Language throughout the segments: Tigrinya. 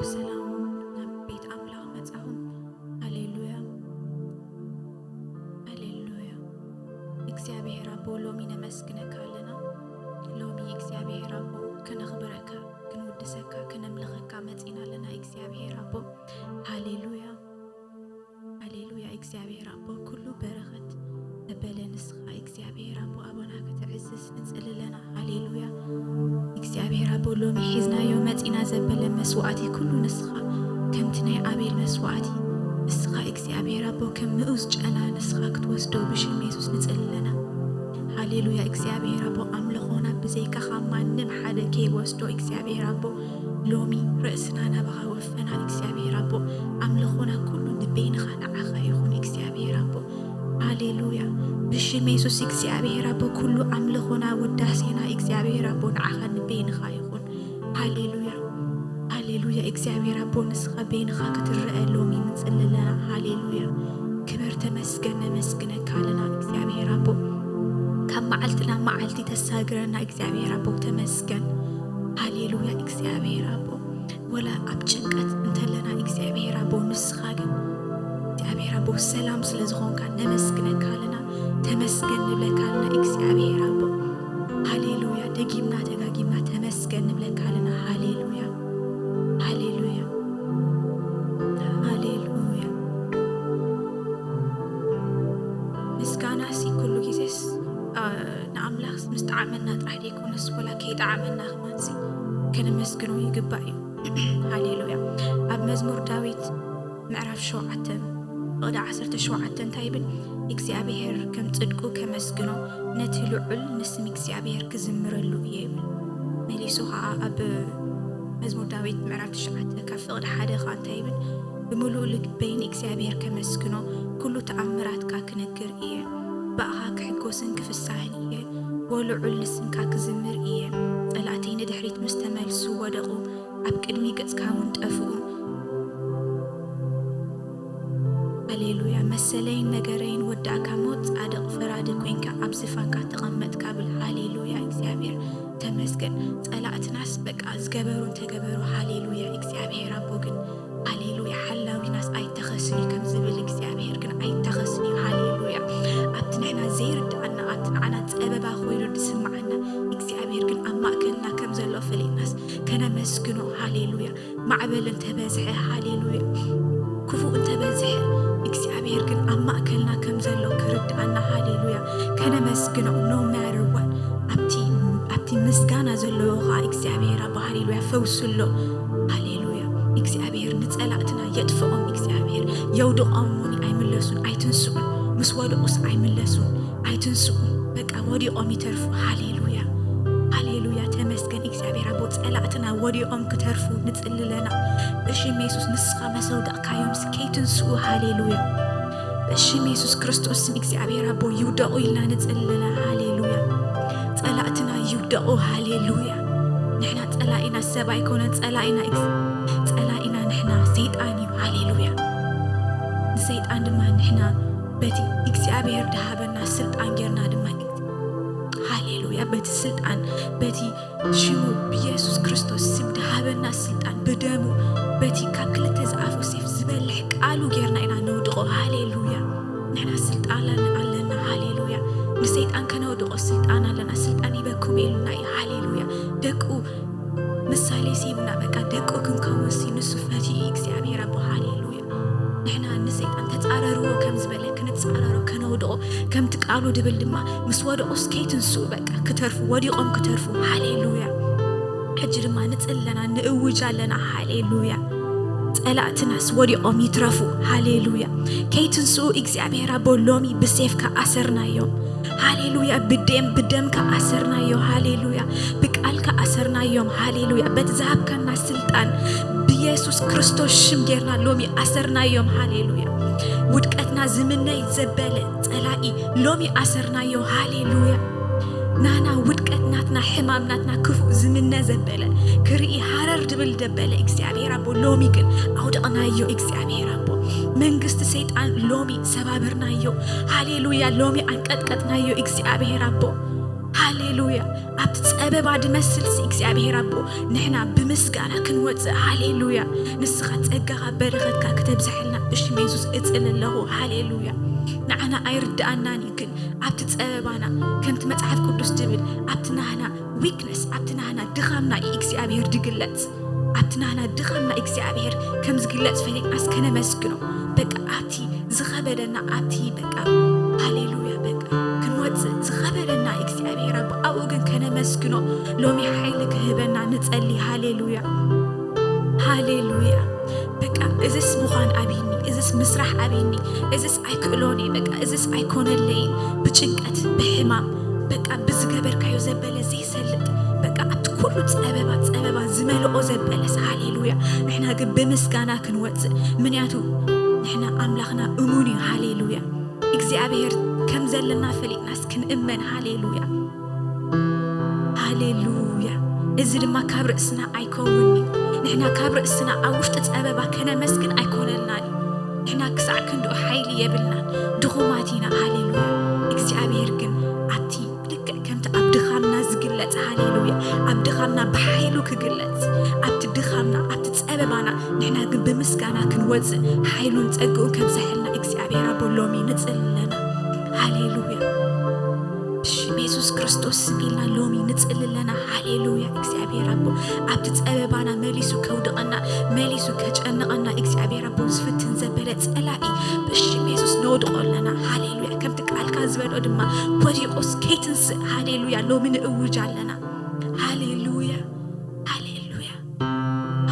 ብሰላም ናብ ቤት ኣምላኽ መጻኹም። ሃሌሉያ፣ ሃሌሉያ። እግዚኣብሔር ኣቦ፣ ሎሚ ነመስግነካ ኣለና። ሎሚ እግዚኣብሔር ኣቦ፣ ከነኽብረካ፣ ክንውድሰካ፣ ከነምልኸካ መጺና ኣለና። እግዚኣብሔር ኣቦ፣ ሃሌሉያ፣ ሃሌሉያ። እግዚኣብሔር ኣቦ፣ ኩሉ በረኸት ዘበለ ንስኻ እግዚኣብሔር ኣቦ፣ ኣቦና ከተዕዝዝ ንጽሊ ኣለና። ሃሌሉያ። እግዚኣብሔር ኣቦ፣ ሎሚ ሒዝናዮ መጺና ዘበለ መስዋዕቲ ኩሉ ንስኻ፣ ከምቲ ናይ ኣቤል መስዋዕቲ ንስኻ እግዚኣብሔር ኣቦ፣ ከም ምኡዝ ጨና ንስኻ ክትወስዶ ብሽም የሱስ ንጽሊ ኣለና። ሃሌሉያ። እግዚኣብሔር ኣቦ፣ ኣምልኾና ብዘይካኻ ማንም ሓደ ከይወስዶ እግዚኣብሔር ኣቦ፣ ሎሚ ርእስና ናባኻ ወፈና እግዚኣብሔር ኣቦ፣ ኣምልኾና ኩሉ ንበይንኻ ንዓኻ ይኹን እግዚኣብሔር ኣቦ። ሃሌሉያ። ብሽም የሱስ እግዚኣብሔር ኣቦ፣ ኩሉ ኣምልኾና ውዳሴና እግዚኣብሔር ኣቦ ንዓኻ ንበይንኻ ይኹን። ሃሌሉያ፣ ሃሌሉያ። እግዚኣብሔር ኣቦ፣ ንስኻ በይንኻ ክትረአ ሎሚ ንጽሊ ኣለና። ሃሌሉያ። ክበር፣ ተመስገን፣ ነመስግነካ ኣለና እግዚኣብሔር ኣቦ። ካብ መዓልቲ ናብ መዓልቲ ተሳግረና እግዚኣብሔር ኣቦ፣ ተመስገን። ሃሌሉያ። እግዚኣብሔር ኣቦ፣ ወላ ኣብ ጭንቀት እንተለና እግዚኣብሔር ኣቦ፣ ንስኻ ግን እግዚኣብሔር ኣቦ፣ ሰላም ስለ ዝኾንካ ነመስግነካ ኣለና። ተመስገን ንብለካ ኣለና እግዚኣብሔር ኣቦ። ሃሌሉያ። ደጊምና ደጋጊምና ተመስገን ንብለካ ኣለና። ሃሌሉያ፣ ሃሌሉያ፣ ሃሌሉያ። ምስጋናሲ ኩሉ ግዜስ፣ አ፣ ንኣምላኽ ምስ ጠዓመና ጥራሕ ዘይኮነስ፣ ወላ ከይጠዓመና ከማንሲ ከነመስግኖ ይግባእ እዩ። ሃሌሉያ። ኣብ መዝሙር ዳዊት ምዕራፍ ሸውዓተ፣ ፍቕዲ ዓሰርተ ሸውዓተ እንታይ ይብል? እግዚኣብሔር ከም ጽድቁ ከመስግኖ፣ ነቲ ልዑል ንስም እግዚኣብሔር ክዝምረሉ እየ ይብል። መሊሱ ኸኣ ኣብ መዝሙር ዳዊት ምዕራፍ ትሽዓተ ካብ ፍቕዲ ሓደ ኸኣ እንታይ ይብል? ብምሉእ ልበይ ንእግዚኣብሔር ከመስግኖ፣ ኩሉ ተኣምራትካ ክነግር እየ። ብኣኻ ክሕጎስን ክፍሳህን እየ፣ ወልዑል ንስምካ ክዝምር እየ። ጸላእተይ ንድሕሪት ምስ ተመልሱ ወደቑ፣ ኣብ ቅድሚ ገጽካ እውን ጠፍኡ። ሃሌሉያ። መሰለይን ነገረይን ወዳእካ እሞ፣ ጻድቕ ፈራዲ ኮይንካ ኣብ ዝፋንካ ተቐመጥካ ብል። ሃሌሉያ እግዚኣብሔር ተመስገን። ጸላእትናስ በቃ ዝገበሩ እንተገበሩ፣ ሃሌሉያ እግዚኣብሔር ኣቦ ግን፣ ሃሌሉያ ሓላዊናስ ኣይተኸስን እዩ ከም ዝብል እግዚኣብሔር ግን ኣይተኸስን እዩ። ሃሌሉያ። ኣብቲ ንሕና ዘይርድኣና፣ ኣብቲ ንዓና ጸበባ ኮይኑ ዝስምዓና እግዚኣብሔር ግን ኣብ ማእከልና ከም ዘሎ ፈሊጥናስ ከነመስግኖ። ሃሌሉያ። ማዕበል እንተበዝሐ፣ ሃሌሉያ፣ ክፉእ እንተበዝሐ፣ እግዚኣብሔር ግን ኣብ ማእከልና ከም ዘሎ ክርድኣና፣ ሃሌሉያ፣ ከነመስግኖ no matter what። ኣብቲ፣ ኣብቲ ምስጋና ዘለዎ ኸዓ እግዚኣብሔር ኣቦ፣ ሃሌሉያ፣ ፈውሲ ኣሎ። ሃሌሉያ። እግዚኣብሔር ንጸላእትና የጥፍኦም፣ እግዚኣብሔር የውድቖም እውን ኣይምለሱን፣ ኣይትንስኡን። ምስ ወደቑስ ኣይምለሱን፣ ኣይትንስኡን። በቃ ወዲቖም ይተርፉ። ሃሌሉያ፣ ሃሌሉያ። ተመስገን እግዚኣብሔር ኣቦ፣ ጸላእትና ወዲቖም ክተርፉ ንጽሊ ኣለና። ብሽም የሱስ ንስኻ መሰውዳእካዮምስ ከይትንስኡ። ሃሌሉያ። ብሽም የሱስ ክርስቶስ ስም እግዚኣብሔር ኣቦ ይውደቑ ኢልና ንጽሊ ኣለና። ሃሌሉያ። ጸላእትና ይውደቑ። ሃሌሉያ። ንሕና ጸላኢና ሰብ ኣይኮነን፣ ጸላኢና እግዝ-፣ ጸላኢና ንሕና ሰይጣን እዩ። ሃሌሉያ። ንሰይጣን ድማ ንሕና በቲ እግዚኣብሔር ድሃበና ስልጣን ጌርና ድማ እግዝ-፣ ሃሌሉያ። በቲ ስልጣን፣ በቲ ሽሙ ብየሱስ ክርስቶስ ስም ድሃበና ስልጣን ብደሙ፣ በቲ ካብ ክልተ ዝኣፉ ሴፍ ዝበልሕ ቃሉ ጌርና ኢና ነውድቖ። ሃሌሉያ። ንሕና ስልጣን ኣለና፣ ኣለና። ሃሌሉያ። ንሰይጣን ከነውድቖ ስልጣን ኣለና። ስልጣን ሂበኩም ኢሉና እዩ። ሃሌሉያ። ደቁ ምሳሌ ሲብና፣ በቃ ደቁ ክንከውን ሲ ንሱ ፈትዩ እዩ እግዚኣብሔር ኣቦ። ሃሌሉያ። ንሕና ንሰይጣን ተጻረርዎ ከም ዝበለ ክንጻረሮ፣ ከነውድቖ፣ ከምቲ ቃሉ ድብል ድማ ምስ ወደቑስ ከይትንስኡ፣ በቃ ክተርፉ፣ ወዲቖም ክተርፉ። ሃሌሉያ። ሕጂ ድማ ንጽሊ ኣለና፣ ንእውጅ ኣለና። ሃሌሉያ። ጸላእትናስ ወዲቖም ይትረፉ። ሃሌሉያ። ከይትንስኡ እግዚኣብሔር ኣቦ ሎሚ ብሴፍካ ኣሰርናዮም። ሃሌሉያ። ብደም፣ ብደምካ ኣሰርናዮ። ሃሌሉያ። ብቃልካ ኣሰርናዮም። ሃሌሉያ። በቲ ዝሃብካና ስልጣን ብየሱስ ክርስቶስ ሽም ጌርና ሎሚ ኣሰርናዮም። ሃሌሉያ። ውድቀትና ዝምነይ ዘበለ ጸላኢ ሎሚ ኣሰርናዮ። ሃሌሉያ። ናና ውድቀት ናትና፣ ሕማም ናትና፣ ክፉእ ዝምነ ዘበለ፣ ክርኢ ሃረር ድብል ደበለ እግዚኣብሔር ኣቦ ሎሚ ግን ኣውደቕናዮ። እግዚኣብሔር ኣቦ መንግስቲ ሰይጣን ሎሚ ሰባበርናዮ። ሃሌሉያ። ሎሚ ኣንቀጥቀጥናዮ እግዚኣብሔር ኣቦ። ሃሌሉያ። ኣብቲ ጸበባ ድመስልሲ እግዚኣብሔር ኣቦ ንሕና ብምስጋና ክንወጽእ። ሃሌሉያ። ንስኻ ጸጋኻ በረኸትካ ክተብዝሐልና ብሽም የሱስ እጽል ኣለኹ። ሃሌሉያ። ንዓና ኣይርድኣናን እዩ፣ ግን ኣብቲ ጸበባና ከምቲ መጽሓፍ ቅዱስ ድብል ኣብቲ ናህና ዊክነስ ኣብቲ ናህና ድኻምና እዩ እግዚኣብሔር ድግለጽ። ኣብቲ ናህና ድኻምና እግዚኣብሔር ከም ዝግለጽ ፈሊጥናስ ከነመስግኖ። በቃ ኣብቲ ዝኸበደና ኣብቲ በቃ ሃሌሉያ በቃ ክንወጽእ ዝኸበደና እግዚኣብሔር ኣቦ ኣብኡ ግን ከነመስግኖ ሎሚ ሓይሊ ክህበና ንጸሊ። ሃሌሉያ ሃሌሉያ። በቃ እዝስ ምዃን ኣብይኒ፣ እዝስ ምስራሕ ኣብይኒ፣ እዝስ ኣይክእሎን እየ፣ በቃ እዝስ ኣይኮነለይን። ብጭንቀት ብሕማም በቃ ብዝገበርካዮ ዘበለ ዘይሰልጥ በቃ ኣብቲ ኩሉ ጸበባ ጸበባ ዝመልኦ ዘበለስ። ሃሌሉያ። ንሕና ግን ብምስጋና ክንወጽእ፣ ምክንያቱ ንሕና ኣምላኽና እሙን እዩ። ሃሌሉያ። እግዚኣብሔር ከም ዘለና ፈሊጥናስ ክንእመን። ሃሌሉያ ሃሌሉያ። እዚ ድማ ካብ ርእስና ኣይከውን እዩ። ንሕና ካብ ርእስና ኣብ ውሽጢ ጸበባ ከነመስግን ኣይኮነልናን እዩ። ንሕና ክሳዕ ክንድኡ ሓይሊ የብልናን፣ ድኹማት ኢና። ሃሌሉያ። እግዚኣብሔር ግን ኣብቲ ልክዕ ከምቲ ኣብ ድኻምና ዝግለጽ፣ ሃሌሉያ፣ ኣብ ድኻምና ብሓይሉ ክግለጽ፣ ኣብቲ ድኻምና ኣብቲ ጸበባና ንሕና ግን ብምስጋና ክንወጽእ ሓይሉን ጸግኡን ከብዝሐልና እግዚኣብሔር ኣቦ ሎሚ ንጽሊ ኣለና። ሃሌሉያ። ብሽም የሱስ ክርስቶስ ስም ኢልና ሎሚ ንጽሊ ኣለና። ሃሌሉያ። እግዚኣብሔር ኣቦ ኣብቲ ጸበባና መሊሱ ከውድቐና መሊሱ ከጨንቐና እግዚኣብሔር ኣቦ ዝፍትን ዘበለ ጸላኢ ብሽም የሱስ ነውድቖ ኣለና። ሃሌሉያ። ከምቲ ቃልካ ዝበልኦ ድማ ወዲቑስ ከይትንስእ። ሃሌሉያ። ሎሚ ንእውጅ ኣለና። ሃሌሉያ ሃሌሉያ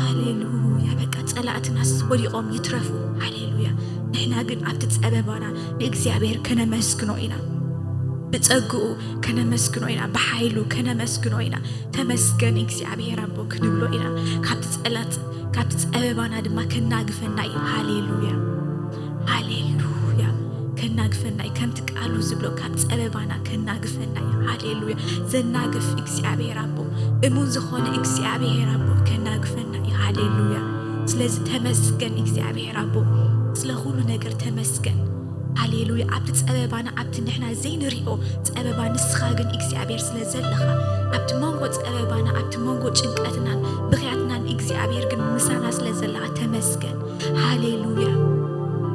ሃሌሉያ። በቃ ጸላእትናስ ወዲቖም ይትረፉ። ሃሌሉያ። ንሕና ግን ኣብቲ ጸበባና ንእግዚኣብሔር ከነመስግኖ ኢና። ብጸግኡ ከነመስግኖ ኢና፣ ብሓይሉ ከነመስግኖ ኢና። ተመስገን እግዚኣብሔር ኣቦ ክንብሎ ኢና። ካብቲ ጸላእት ካብቲ ጸበባና ድማ ከናግፈና እዩ። ሃሌሉያ ሃሌሉያ። ከናግፈና እዩ። ከምቲ ቃሉ ዝብሎ ካብ ጸበባና ከናግፈና እዩ። ሃሌሉያ። ዘናግፍ እግዚኣብሔር ኣቦ፣ እሙን ዝኾነ እግዚኣብሔር ኣቦ ከናግፈና እዩ። ሃሌሉያ። ስለዚ ተመስገን እግዚኣብሔር ኣቦ፣ ስለ ኩሉ ነገር ተመስገን። ሃሌሉያ። ኣብቲ ጸበባና ኣብቲ ንሕና ዘይንሪኦ ጸበባ ንስኻ ግን እግዚኣብሔር ስለ ዘለኻ ኣብቲ መንጎ ጸበባና ኣብቲ መንጎ ጭንቀትናን ብኽያትናን እግዚኣብሔር ግን ምሳና ስለ ዘለኻ ተመስገን። ሃሌሉያ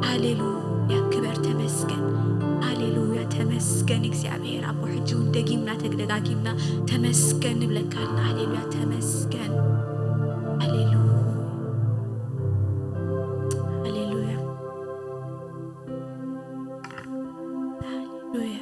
ሃሌሉያ። ክበር ተመስገን። ሃሌሉያ ተመስገን እግዚኣብሔር ኣቦ። ሕጂ እውን ደጊምና ተደጋጊምና ተመስገን ንብለካ ኣለና። ሃሌሉያ ተመስገን። ሃሌሉያ ሃሌሉያ ሃሌሉያ።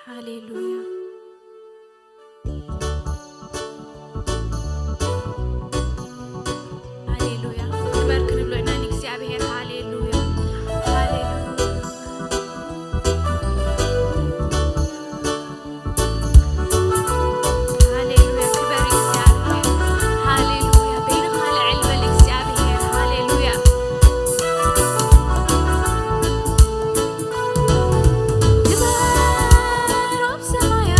ሃሌሉያ። ሃሌሉያ። ክበር ክንብሎ ኢና ንእግዚኣብሔር። ሃሌሉያ። ሃሌሉያ። ሃሌሉያ። ክበር እግዚኣብሔር። ሃሌሉያ። በይንኻ ልዕል በል እግዚኣብሔር። ሃሌሉያ። ግበር ኣብ ሰማያት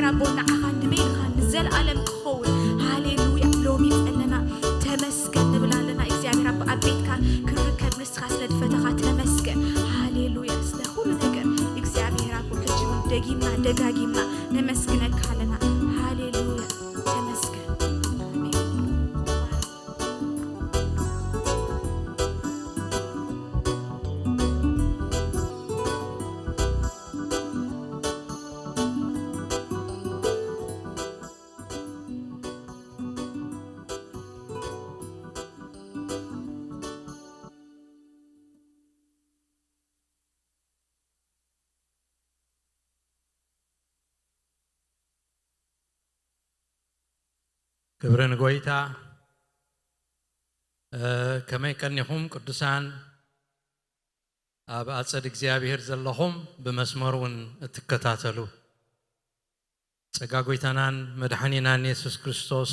ኣቦ ንዓኻ ንበይንኻ ንዘለኣለም ክኸውን። ሃሌሉያ። ሎሚ ዘለና ተመስገን ንብል ኣለና። እግዚኣብሔር ኣቦ ኣብ ቤትካ ክንርከብ ንስኻ ስለ ዝፈተኻ ተመስገን። ሃሌሉያ። ስለ ኩሉ ነገር እግዚኣብሔር ኣቦ ሕጂ እውን ደጊምና ደጋጊምና ነመስግነካ ኣለና። ሃሌሉያ። ተመስገን። ኣሜን። ክብሪ ንጎይታ። እ፣ ከመይ ቀኒኹም ቅዱሳን? ኣብ ኣጸድ እግዚኣብሔር ዘለኹም ብመስመር እውን እትከታተሉ፣ ጸጋ ጎይታናን መድሓኒናን የሱስ ክርስቶስ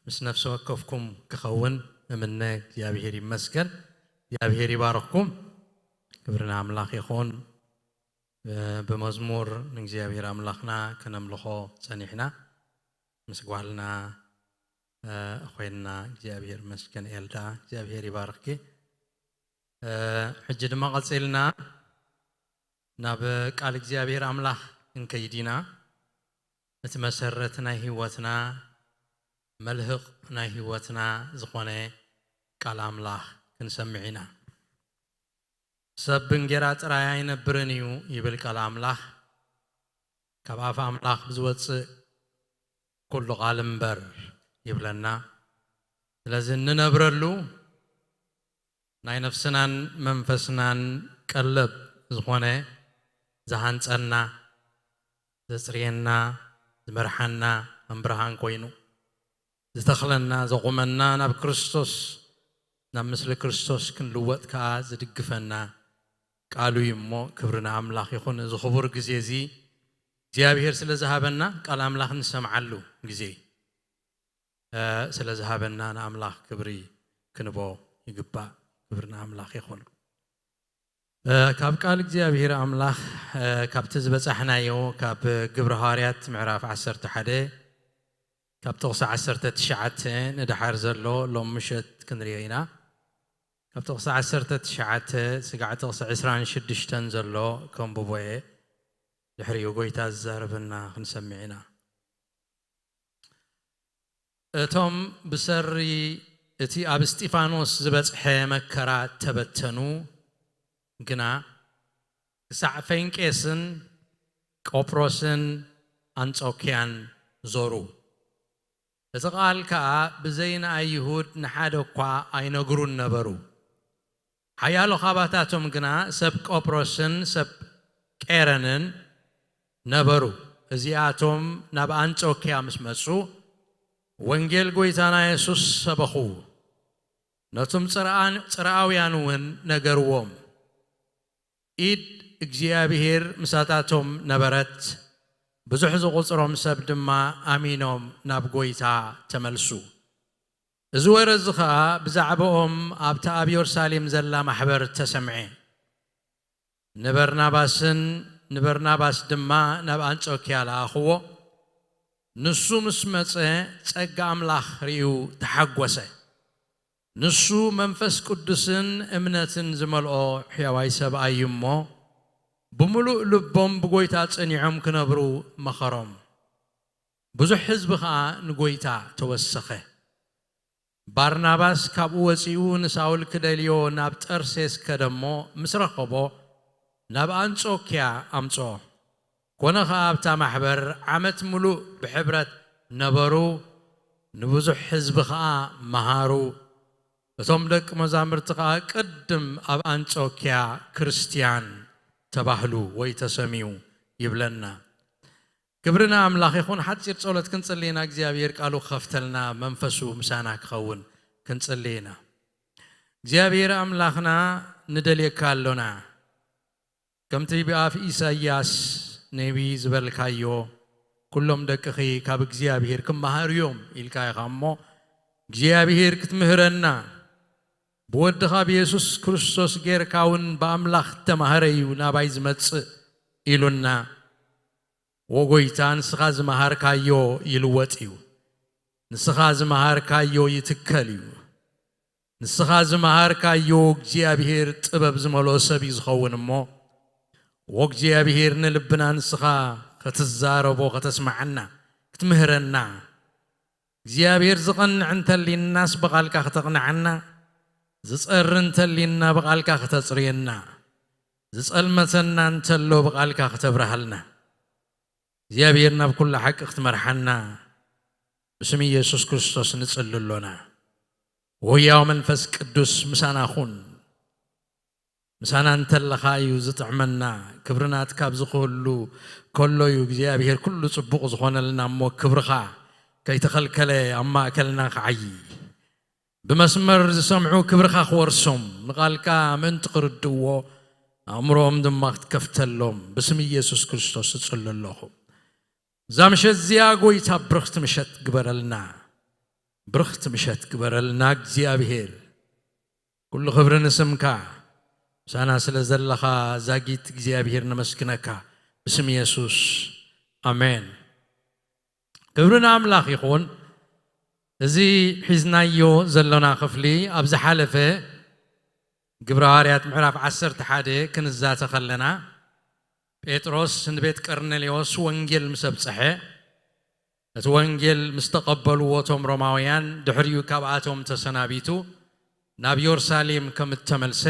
ምስ ነፍሲ ወከፍኩም ክኸውን እምነ። እግዚኣብሔር ይመስገን። እግዚኣብሔር ይባርኽኩም። ክብሪ ንኣምላኽ ይኹን። እ፣ ብመዝሙር ንእግዚኣብሔር ኣምላኽና ከነምልኾ ጸኒሕና። ምስ ጓልና፣ እ፣ ኾይንና። እግዚኣብሔር ይመስገን ኤልዳ፣ እግዚኣብሔር ይባርኽኪ። እ፣ ሕጂ ድማ ቀጺልና ናብ ቃል እግዚኣብሔር ኣምላኽ ክንከይድ ኢና። እቲ መሰረት ናይ ህይወትና፣ መልህቕ ናይ ህይወትና ዝኾነ ቃል ኣምላኽ ክንሰምዕ ኢና። "ሰብ ብእንጌራ ጥራይ ኣይነብርን እዩ" ይብል ቃል ኣምላኽ። ካብ ኣፍ ኣምላኽ ብዝወጽእ ኩሉ ቃል እምበር ይብለና። ስለዚ እንነብረሉ ናይ ነፍስናን መንፈስናን ቀለብ ዝኾነ፣ ዝሃንጸና፣ ዘጽርየና፣ ዝመርሓና፣ ከም ብርሃን ኮይኑ ዝተኽለና፣ ዘቑመና፣ ናብ ክርስቶስ፣ ናብ ምስሊ ክርስቶስ ክንልወጥ ከኣ ዝድግፈና ቃሉ እዩ እሞ፣ ክብሪ ንኣምላኽ ይኹን። እዚ ክቡር ግዜ እዚ እግዚኣብሔር ስለ ዝሃበና፣ ቃል ኣምላኽ ንሰምዓሉ ግዜ፣ እ፣ ስለ ዝሃበና ንኣምላኽ ክብሪ ክንቦ ይግባእ። ክብሪ ንኣምላኽ ይኹን። እ፣ ካብ ቃል እግዚኣብሔር ኣምላኽ፣ እ፣ ካብቲ ዝበጻሕናዮ፣ ካብ ግብሪ ሃዋርያት ምዕራፍ ዓሰርተ ሓደ፣ ካብ ጥቕሲ ዓሰርተ ትሽዓተ ንደሓር ዘሎ ሎም ምሸት ክንሪኦ ኢና። ካብ ጥቕሲ ዓሰርተ ትሽዓተ ስጋዕ ጥቕሲ ዕስራን ሽዱሽተን ዘሎ ከንብቦ እየ። ድሕሪኡ ጎይታ ዝዛረበና ክንሰምዕ ኢና። እቶም ብሰሪ እቲ ኣብ እስጢፋኖስ ዝበጽሐ መከራ እተበተኑ ግና፣ ክሳዕ ፈንቄስን ቆጵሮስን ኣንጾክያን ዞሩ። እቲ ቃል ከኣ ብዘይ ንኣይሁድ ንሓደ እኳ ኣይነግሩን ነበሩ። ሓያሎ ኻባታቶም ግና ሰብ ቆጵሮስን ሰብ ቄረንን ነበሩ። እዚኣቶም ናብ ኣንጾክያ ምስ መጹ፣ ወንጌል ጐይታና የሱስ ሰበኹ። ነቶም ጽርኣን-፣ ጽርኣውያን እውን ነገርዎም። ኢድ እግዚኣብሔር ምሳታቶም ነበረት፣ ብዙሕ ዝቑጽሮም ሰብ ድማ ኣሚኖም ናብ ጐይታ ተመልሱ። እዚ ወረ እዚ ኸኣ ብዛዕባኦም ኣብታ ኣብ የሩሳሌም ዘላ ማሕበር ተሰምዐ። ንበርናባስን፣ ንበርናባስ ድማ ናብ ኣንጾክያ ለኣኽዎ። ንሱ ምስ መጸ ጸጋ ኣምላኽ ርእዩ ተሓጐሰ። ንሱ መንፈስ ቅዱስን እምነትን ዝመልኦ ሕያዋይ ሰብኣይ እዩ እሞ፣ ብምሉእ ልቦም ብጐይታ ጸኒዖም ክነብሩ መኸሮም። ብዙሕ ህዝቢ ኸኣ ንጐይታ ተወሰኸ። ባርናባስ ካብኡ ወጺኡ ንሳውል ክደልዮ ናብ ጠርሴስ ከደ እሞ፣ ምስ ረኸቦ ናብ ኣንጾክያ ኣምጽኦ። ኮነ ኸኣ ኣብታ ማሕበር ዓመት ምሉእ ብሕብረት ነበሩ፣ ንብዙሕ ህዝቢ ኸኣ መሃሩ። እቶም ደቂ መዛሙርቲ ኸኣ ቅድም ኣብ ኣንጾክያ ክርስትያን ተባህሉ ወይ ተሰምዩ ይብለና። ክብሪ ንኣምላኽ ይኹን። ሓጺር ጸሎት ክንጽሊ ኢና። እግዚኣብሔር ቃሉ ክኸፍተልና፣ መንፈሱ ምሳና ክኸውን ክንጽሊ ኢና። እግዚኣብሔር ኣምላኽና፣ ንደልየካ ኣሎና። ከምቲ ብኣፍ ኢሳይያስ ነቢ ዝበልካዮ፣ "ኩሎም ደቅኺ ካብ እግዚኣብሔር ክመሃሩ እዮም" ኢልካ ኢኻ እሞ፣ እግዚኣብሔር ክትምህረና፣ "ብወድኻ ብየሱስ ክርስቶስ ጌርካ እውን ብኣምላኽ ተማሃረ እዩ ናባይ ዝመጽእ" ኢሉና። ወጎይታ፣ ንስኻ ዝመሃርካዮ ይልወጥ እዩ። ንስኻ ዝመሃርካዮ ይትከል እዩ። ንስኻ ዝመሃርካዮ እግዚኣብሔር ጥበብ ዝመልኦ ሰብ እዩ ዝኸውን እሞ፣ ወእግዚኣብሔር ንልብና ንስኻ ክትዛረቦ፣ ከተስምዓና፣ ክትምህረና፣ እግዚኣብሔር ዝቐንዕ እንተሊናስ ብቓልካ ክተቕንዓና፣ ዝጸሪ እንተሊና ብቓልካ ክተጽርየና፣ ዝጸልመተና እንተሎ ብቓልካ ክተብርሃልና፣ እግዚኣብሔር ናብ ኩሉ ሓቂ ክትመርሓና ብስም ኢየሱስ ክርስቶስ ንጽሊ ኣሎና። ወህያው መንፈስ ቅዱስ ምሳና ኩን። ምሳና እንተለኻ እዩ ዝጥዕመና። ክብሪ ናትካ ኣብዚ ክህሉ ከሎ እዩ እግዚኣብሔር ኩሉ ጽቡቕ ዝኾነልና እሞ፣ ክብርኻ ከይተኸልከለ ኣብ ማእከልና ክዓዪ፣ ብመስመር ዝሰምዑ ክብርኻ ክወርሶም፣ ንቓልካ ምእንቲ ክርድእዎ ኣእምሮኦም ድማ ክትከፍተሎም ብስም ኢየሱስ ክርስቶስ እጽሊ ኣለኹ። እዛ ምሸት እዚኣ ጎይታ ብርኽቲ ምሸት ግበረልና። ብርኽቲ ምሸት ግበረልና እግዚኣብሔር። ኩሉ ክብሪ ንስምካ። ምሳና ስለ ዘለኻ ዛጊት እግዚኣብሔር ነመስግነካ። ብስም የሱስ። ኣሜን። ክብሪ ንኣምላኽ ይኹን። እዚ ሒዝናዮ ዘሎና ክፍሊ ኣብ ዝሓለፈ ግብረ ሃዋርያት ምዕራፍ ዓሰርተ ሓደ ክንዛተ ከለና፣ ጴጥሮስ ንቤት ቀርኔሌዎስ ወንጌል ምስ ኣብጽሐ፣ ነቲ ወንጌል ምስ ተቐበልዎ እቶም ሮማውያን፣ ድሕሪኡ ካብኣቶም ተሰናቢቱ ናብ ዮርሳሌም ከም እተመልሰ፣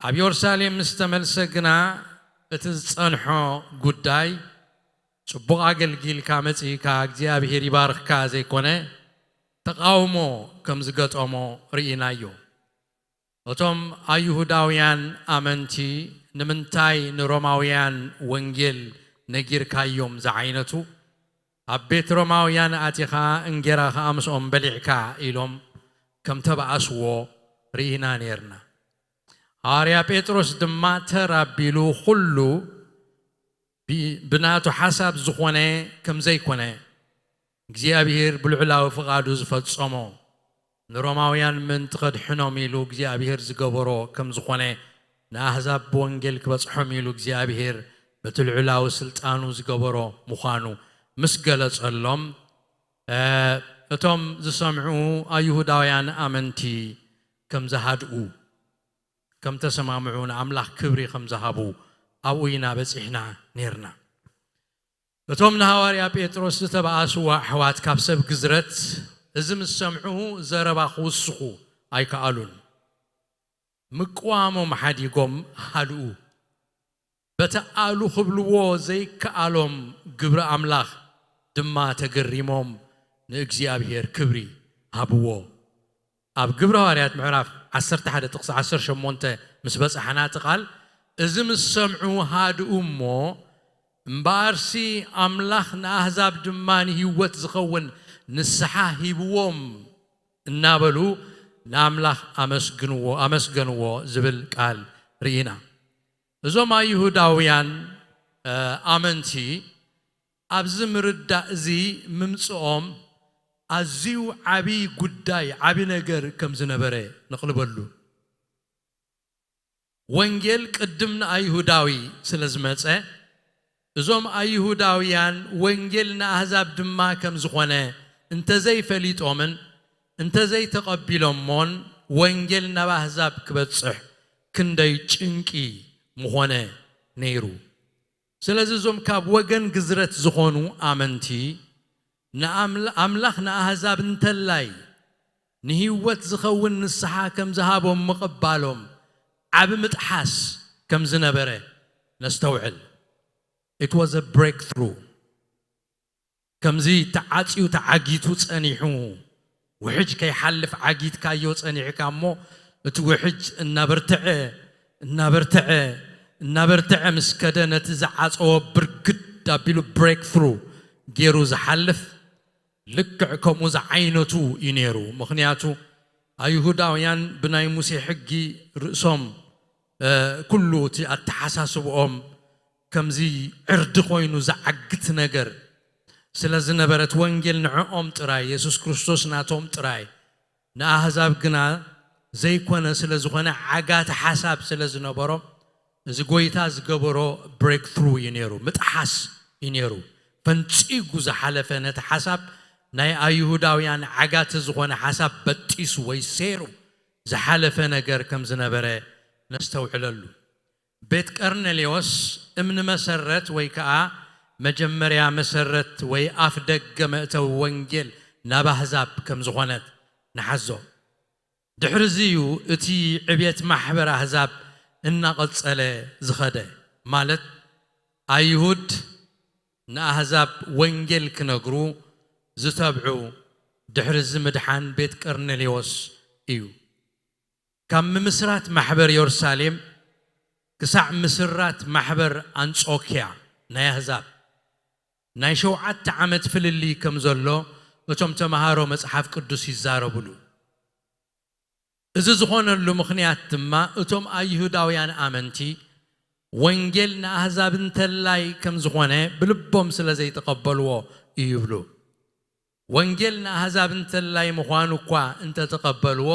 ኣብ ዮርሳሌም ምስ ተመልሰ ግና፣ እቲ ዝጸንሖ ጉዳይ፣ ጽቡቕ ኣገልጊልካ መጺእካ እግዚኣብሔር ይባርኽካ ዘይኮነ፣ ተቓውሞ ከም ዝገጠሞ ርኢናዮ። እቶም ኣይሁዳውያን ኣመንቲ ንምንታይ ንሮማውያን ወንጌል ነጊርካዮም ዝዓይነቱ፣ ኣብ ቤት ሮማውያን ኣቲኻ እንጌራ ኸኣ ምስኦም በሊዕካ ኢሎም ከም ተባኣስዎ ርኢና ኔርና። ሃዋርያ ጴጥሮስ ድማ ተር ኣቢሉ ኩሉ ብ-፣ ብናቱ ሓሳብ ዝኾነ ከም ዘይኮነ፣ እግዚኣብሔር ብልዑላዊ ፍቓዱ ዝፈጸሞ፣ ንሮማውያን ምእንቲ ከድሕኖም ኢሉ እግዚኣብሔር ዝገበሮ ከም ዝኾነ፣ ንኣህዛብ ብወንጌል ክበጽሖም ኢሉ እግዚኣብሔር በቲ ልዑላዊ ስልጣኑ ዝገበሮ ምዃኑ ምስ ገለጸሎም፣ እ፣ እቶም ዝሰምዑ ኣይሁዳውያን ኣመንቲ ከም ዝሃድኡ፣ ከም ተሰማምዑ፣ ንኣምላኽ ክብሪ ከም ዝሃቡ ኣብኡ ኢና በጺሕና ኔርና። እቶም ንሃዋርያ ጴጥሮስ ዝተባኣስዎ ኣሕዋት ካብ ሰብ ግዝረት እዚ ምስ ሰምዑ ዘረባ ክውስኹ ኣይከኣሉን። ምቅዋሞም ሓዲጎም ሃድኡ። በቲ ኣሉ ክብልዎ ዘይከኣሎም ግብሪ ኣምላኽ ድማ ተገሪሞም ንእግዚኣብሔር ክብሪ ሃብዎ። ኣብ ግብረ ሃዋርያት ምዕራፍ ዓሰርተ ሓደ ጥቕሲ ዓሰርተ ሸሞንተ ምስ በጻሕና እቲ ቃል፣ እዚ ምስ ሰምዑ ሃድኡ እሞ፣ እምበኣርሲ ኣምላኽ ንኣህዛብ ድማ ንህይወት ዝኸውን ንስሓ ሂብዎም እናበሉ ንኣምላኽ ኣመስግንዎ-፣ ኣመስገንዎ ዝብል ቃል ርኢና። እዞም ኣይሁዳውያን፣ እ፣ ኣመንቲ ኣብዚ ምርዳእ እዚ ምምጽኦም ኣዝዩ ዓቢ ጉዳይ፣ ዓቢ ነገር ከም ዝነበረ ነቕልበሉ። ወንጌል ቅድም ንኣይሁዳዊ ስለ ዝመጸ፣ እዞም ኣይሁዳውያን ወንጌል ንኣህዛብ ድማ ከም ዝኾነ እንተዘይፈሊጦምን እንተዘይተቐቢሎሞን፣ ወንጌል ናብ ኣህዛብ ክበጽሕ ክንደይ ጭንቂ ምኾነ ነይሩ። ስለዚ እዞም ካብ ወገን ግዝረት ዝኾኑ ኣመንቲ ንኣምላ-፣ ኣምላኽ ንኣህዛብ እንተላይ ንህይወት ዝኸውን ንስሓ ከም ዝሃቦም ምቕባሎም ዓቢ ምጥሓስ ከም ዝነበረ ነስተውዕል። It was a breakthrough። ከምዚ ተዓጽዩ ተዓጊቱ ጸኒሑ፣ ውሕጅ ከይሓልፍ ዓጊትካዮ ጸኒሕካ እሞ፣ እቲ ውሕጅ እናበርትዐ፣ እናበርትዐ፣ እናበርትዐ ምስ ከደ፣ ነቲ ዝዓጸዎ ብርግድ ኣቢሉ ብሬክትሩ ገይሩ ዝሓልፍ፣ ልክዕ ከምኡ ዝዓይነቱ እዩ ነይሩ። ምኽንያቱ፣ ኣይሁዳውያን ብናይ ሙሴ ሕጊ ርእሶም፣ እ፣ ኩሉ እቲ ኣተሓሳስብኦም ከምዚ ዕርዲ ኮይኑ ዝዓግት ነገር ስለ ዝነበረ፣ እቲ ወንጌል ንዕኦም ጥራይ፣ የሱስ ክርስቶስ ናቶም ጥራይ፣ ንኣህዛብ ግና ዘይኮነ ስለ ዝኾነ፣ ዓጋቲ ሓሳብ ስለ ዝነበሮም፣ እዚ ጎይታ ዝገበሮ ብሬክትሩ እዩ ነይሩ፣ ምጥሓስ እዩ ነይሩ። ፈንጺጉ ዝሓለፈ፣ ነቲ ሓሳብ ናይ ኣይሁዳውያን ዓጋቲ ዝኾነ ሓሳብ በጢሱ ወይ ሴሩ ዝሓለፈ ነገር ከም ዝነበረ ነስተውዕለሉ። ቤት ቀርኔሌዎስ እምኒ መሰረት ወይ ከኣ መጀመርያ መሰረት ወይ ኣፍ ደገ መእተዊ ወንጌል ናብ ኣህዛብ ከም ዝኾነት ንሓዞ። ድሕርዚ እዩ እቲ ዕብየት ማሕበር ኣህዛብ እናቐጸለ ዝኸደ፣ ማለት ኣይሁድ ንኣህዛብ ወንጌል ክነግሩ ዝተብዑ ድሕርዚ ምድሓን ቤት ቀርኔሌዎስ እዩ። ካብ ምምስራት ማሕበር የሩሳሌም ክሳዕ ምስራት ማሕበር ኣንጾክያ ናይ ኣህዛብ ናይ ሸውዓተ ዓመት ፍልልይ ከም ዘሎ እቶም ተምሃሮ መጽሓፍ ቅዱስ ይዛረቡሉ። እዚ ዝኾነሉ ምኽንያት ድማ እቶም ኣይሁዳውያን ኣመንቲ ወንጌል ንኣህዛብ እንተላይ ከም ዝኾነ ብልቦም ስለ ዘይተቐበልዎ እዩ ይብሉ። ወንጌል ንኣህዛብ እንተላይ ምዃኑ እኳ እንተተቐበልዎ፣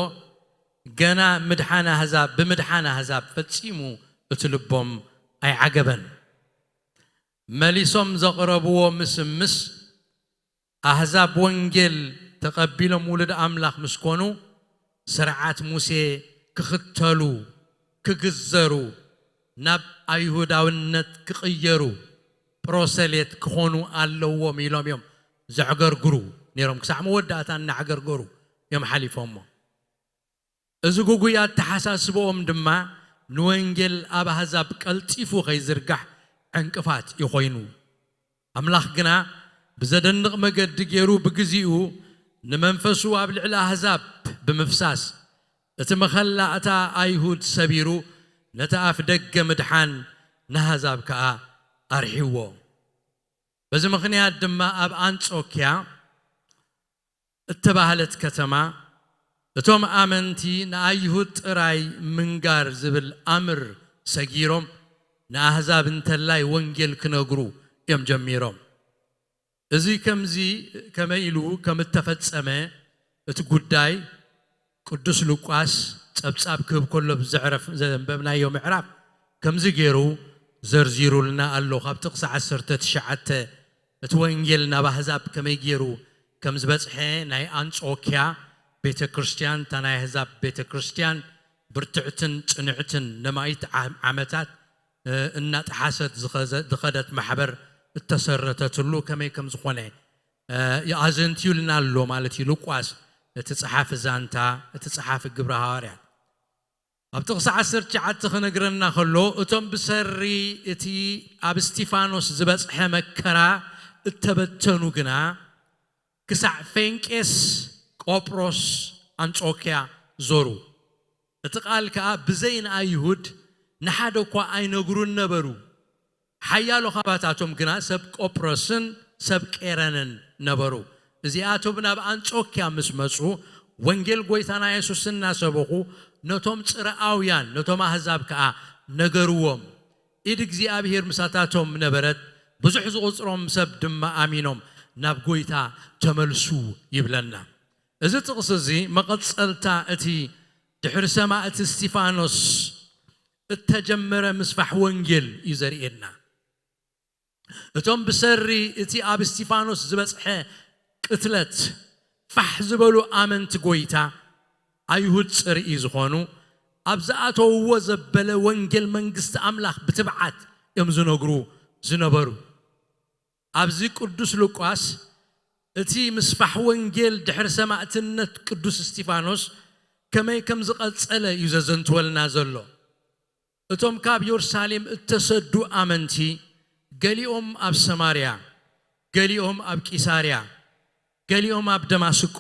ገና ምድሓን ኣህዛብ፣ ብምድሓን ኣህዛብ ፈጺሙ እቲ ልቦም ኣይዓገበን። መሊሶም ዘቕረብዎ ምስምስ፣ ኣህዛብ ወንጌል ተቐቢሎም ውሉድ ኣምላኽ ምስ ኮኑ፣ ስርዓት ሙሴ ክኽተሉ፣ ክግዘሩ፣ ናብ ኣይሁዳውነት ክቕየሩ፣ ፕሮሰሌት ክኾኑ ኣለዎም ኢሎም እዮም ዘዕገርግሩ ነይሮም። ክሳዕ መወዳእታ እናዕገርገሩ እዮም ሓሊፎሞ። እዚ ግጉይ ኣተሓሳስብኦም ድማ ንወንጌል ኣብ ኣህዛብ ቀልጢፉ ከይዝርጋሕ ዕንቅፋት እዩ ኮይኑ። ኣምላኽ ግና ብዘደንቕ መገዲ ገይሩ ብግዚኡ ንመንፈሱ ኣብ ልዕሊ ኣህዛብ ብምፍሳስ፣ እቲ መኸላእታ ኣይሁድ ሰቢሩ፣ ነቲ ኣፍ ደገ ምድሓን ንኣህዛብ ከኣ ኣርሒዎ። በዚ ምኽንያት ድማ ኣብ ኣንጾክያ እተባህለት ከተማ፣ እቶም ኣመንቲ ንኣይሁድ ጥራይ ምንጋር ዝብል ኣምር ሰጊሮም፣ ንኣህዛብ እንተላይ ወንጌል ክነግሩ እዮም ጀሚሮም። እዚ ከምዚ ከመይ ኢሉ ከም እተፈጸመ እቲ ጉዳይ ቅዱስ ሉቃስ ጸብጻብ ክህብ ከሎ ብዘዕረፍ ዘንበብናዮ ምዕራፍ ከምዚ ገይሩ ዘርዚሩልና ኣሎ። ካብ ጥቕሲ ዓሰርተ ትሽዓተ እቲ ወንጌል ናብ ኣህዛብ ከመይ ገይሩ ከም ዝበጽሐ፣ ናይ ኣንጾክያ ቤተ ክርስቲያን፣ እታ ናይ ኣህዛብ ቤተ ክርስቲያን ብርትዕትን ጽንዕትን ነማይት ዓ-፣ ዓመታት፣ እ፣ እናጠሓሰት ዝኸዘ-፣ ዝኸደት ማሕበር እተሰረተትሉ ከመይ ከም ዝኾነ፣ እ፣ ኣዘንትዩልና ኣሎ ማለት እዩ። ሉቃስ እቲ ጸሓፊ ዛንታ፣ እቲ ጸሓፊ ግብረ ሃዋርያት። ኣብ ጥቕሲ ዓሰርተ ትሽዓተ ክነግረና ከሎ፣ እቶም ብሰሪ እቲ ኣብ እስቲፋኖስ ዝበጽሐ መከራ እተበተኑ ግና፣ ክሳዕ ፌንቄስ፣ ቆጵሮስ፣ ኣንጾክያ ዞሩ። እቲ ቃል ከኣ ብዘይ ንኣይሁድ ንሓደ እኳ ኣይነግሩን ነበሩ። ሓያሎ ኻባታቶም ግና ሰብ ቆጵሮስን ሰብ ቄረንን ነበሩ። እዚኣቶም ናብ ኣንጾክያ ምስ መጹ፣ ወንጌል ጐይታና የሱስ እናሰበኹ፣ ነቶም ጽርኣውያን፣ ነቶም ኣህዛብ ከኣ ነገርዎም። ኢድ እግዚኣብሄር ምሳታቶም ነበረት፣ ብዙሕ ዝቑጽሮም ሰብ ድማ ኣሚኖም ናብ ጐይታ ተመልሱ ይብለና። እዚ ጥቕሲ እዚ መቐጸልታ እቲ ድሕሪ ሰማእቲ እስቲፋኖስ እተጀመረ ምስፋሕ ወንጌል እዩ ዘርእየና። እቶም ብሰሪ እቲ ኣብ እስቲፋኖስ ዝበጽሐ ቅትለት ፋሕ ዝበሉ ኣመንቲ ጐይታ፣ ኣይሁድ ጽርኢ ዝኾኑ፣ ኣብ ዝኣተውዎ ዘበለ ወንጌል መንግስቲ ኣምላኽ ብትብዓት እዮም ዝነግሩ ዝነበሩ። ኣብዚ ቅዱስ ሉቃስ እቲ ምስፋሕ ወንጌል ድሕሪ ሰማእትነት ቅዱስ እስቲፋኖስ ከመይ ከም ዝቐጸለ እዩ ዘዘንትወልና ዘሎ። እቶም ካብ የሩሳሌም እተሰዱ ኣመንቲ፣ ገሊኦም ኣብ ሰማርያ፣ ገሊኦም ኣብ ቂሳርያ፣ ገሊኦም ኣብ ደማስቆ፣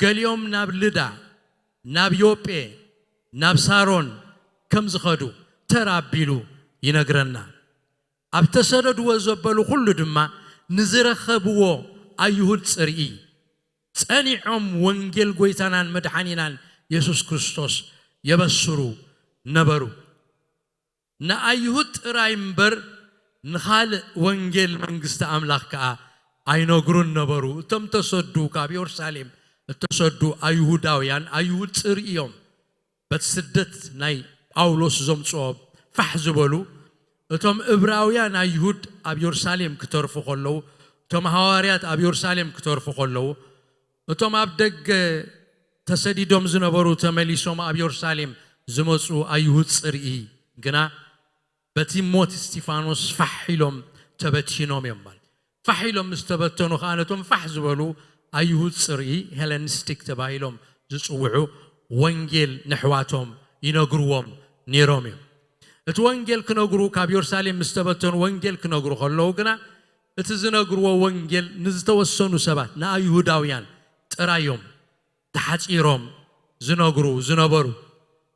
ገሊኦም ናብ ልዳ፣ ናብ ዮጴ፣ ናብ ሳሮን ከም ዝኸዱ ተራ ኣቢሉ ይነግረና። ኣብ ተሰደድዎ ዘበሉ ኩሉ ድማ ንዝረኸብዎ ኣይሁድ ጽርኢ ጸኒዖም ወንጌል ጐይታናን መድሓኒናን የሱስ ክርስቶስ የበስሩ ነበሩ። ንኣይሁድ ጥራይ እምበር ንኻልእ ወንጌል መንግስቲ ኣምላኽ ከኣ ኣይነግሩን ነበሩ። እቶም ተሰዱ፣ ካብ የሩሳሌም እተሰዱ ኣይሁዳውያን፣ ኣይሁድ ጽርኢ እዮም። በቲ ስደት ናይ ጳውሎስ ዘምጽኦ ፋሕ ዝበሉ እቶም እብራውያን ኣይሁድ ኣብ የሩሳሌም ክተርፉ ከለዉ፣ እቶም ሃዋርያት ኣብ የሩሳሌም ክተርፉ ከለዉ፣ እቶም ኣብ ደገ ተሰዲዶም ዝነበሩ ተመሊሶም ኣብ የሩሳሌም ዝመጹ ኣይሁድ ጽርኢ ግና በቲ ሞት እስጢፋኖስ ፋሕ ኢሎም ተበቲኖም እዮም። ማለት ፋሕ ኢሎም ምስ ተበተኑ ከዓ ነቶም ፋሕ ዝበሉ ኣይሁድ ጽርኢ፣ ሄለኒስቲክ ተባሂሎም ዝጽውዑ፣ ወንጌል ነሕዋቶም ይነግርዎም ነይሮም እዮም። እቲ ወንጌል ክነግሩ፣ ካብ የሩሳሌም ምስ ተበተኑ ወንጌል ክነግሩ ከለዉ ግና እቲ ዝነግርዎ ወንጌል ንዝተወሰኑ ሰባት፣ ንኣይሁዳውያን ጥራዮም ተሓጺሮም ዝነግሩ ዝነበሩ።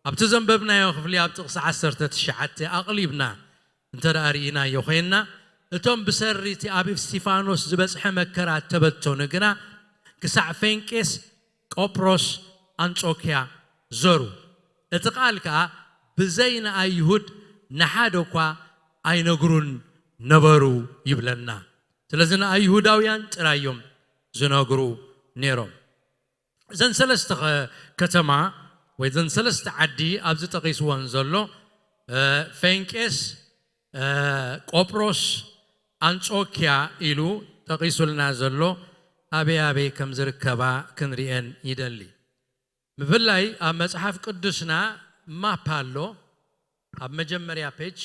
ኣብቲ ዘንበብናዮ ክፍሊ ኣብ ጥቕሲ ዓሰርተ ትሽዓተ ኣቕሊብና እንተ ደኣ ርኢናዮ ኮይንና፣ እቶም ብሰሪ እቲ ኣብ እስጢፋኖስ ዝበጽሐ መከራ እተበተኑ ግና ክሳዕ ፌንቄስ፣ ቆጵሮስ፣ ኣንጾክያ ዘሩ። እቲ ቃል ከኣ ብዘይ ንኣይሁድ ንሓደ እኳ ኣይነግሩን ነበሩ ይብለና። ስለዚ ንኣይሁዳውያን ጥራይ እዮም ዝነግሩ ነይሮም። እዘን ሰለስተ ከ-፣ ከተማ ወይ እዘን ሰለስተ ዓዲ ኣብዚ ጠቒስወን ዘሎ፣ እ፣ ፌንቄስ፣ እ፣ ቆጵሮስ፣ ኣንጾክያ ኢሉ ጠቒሱልና ዘሎ ኣበይ ኣበይ ከም ዝርከባ ክንርእየን ይደሊ። ብፍላይ ኣብ መጽሓፍ ቅዱስና ማፕ ኣሎ። ኣብ መጀመርያ ፔጅ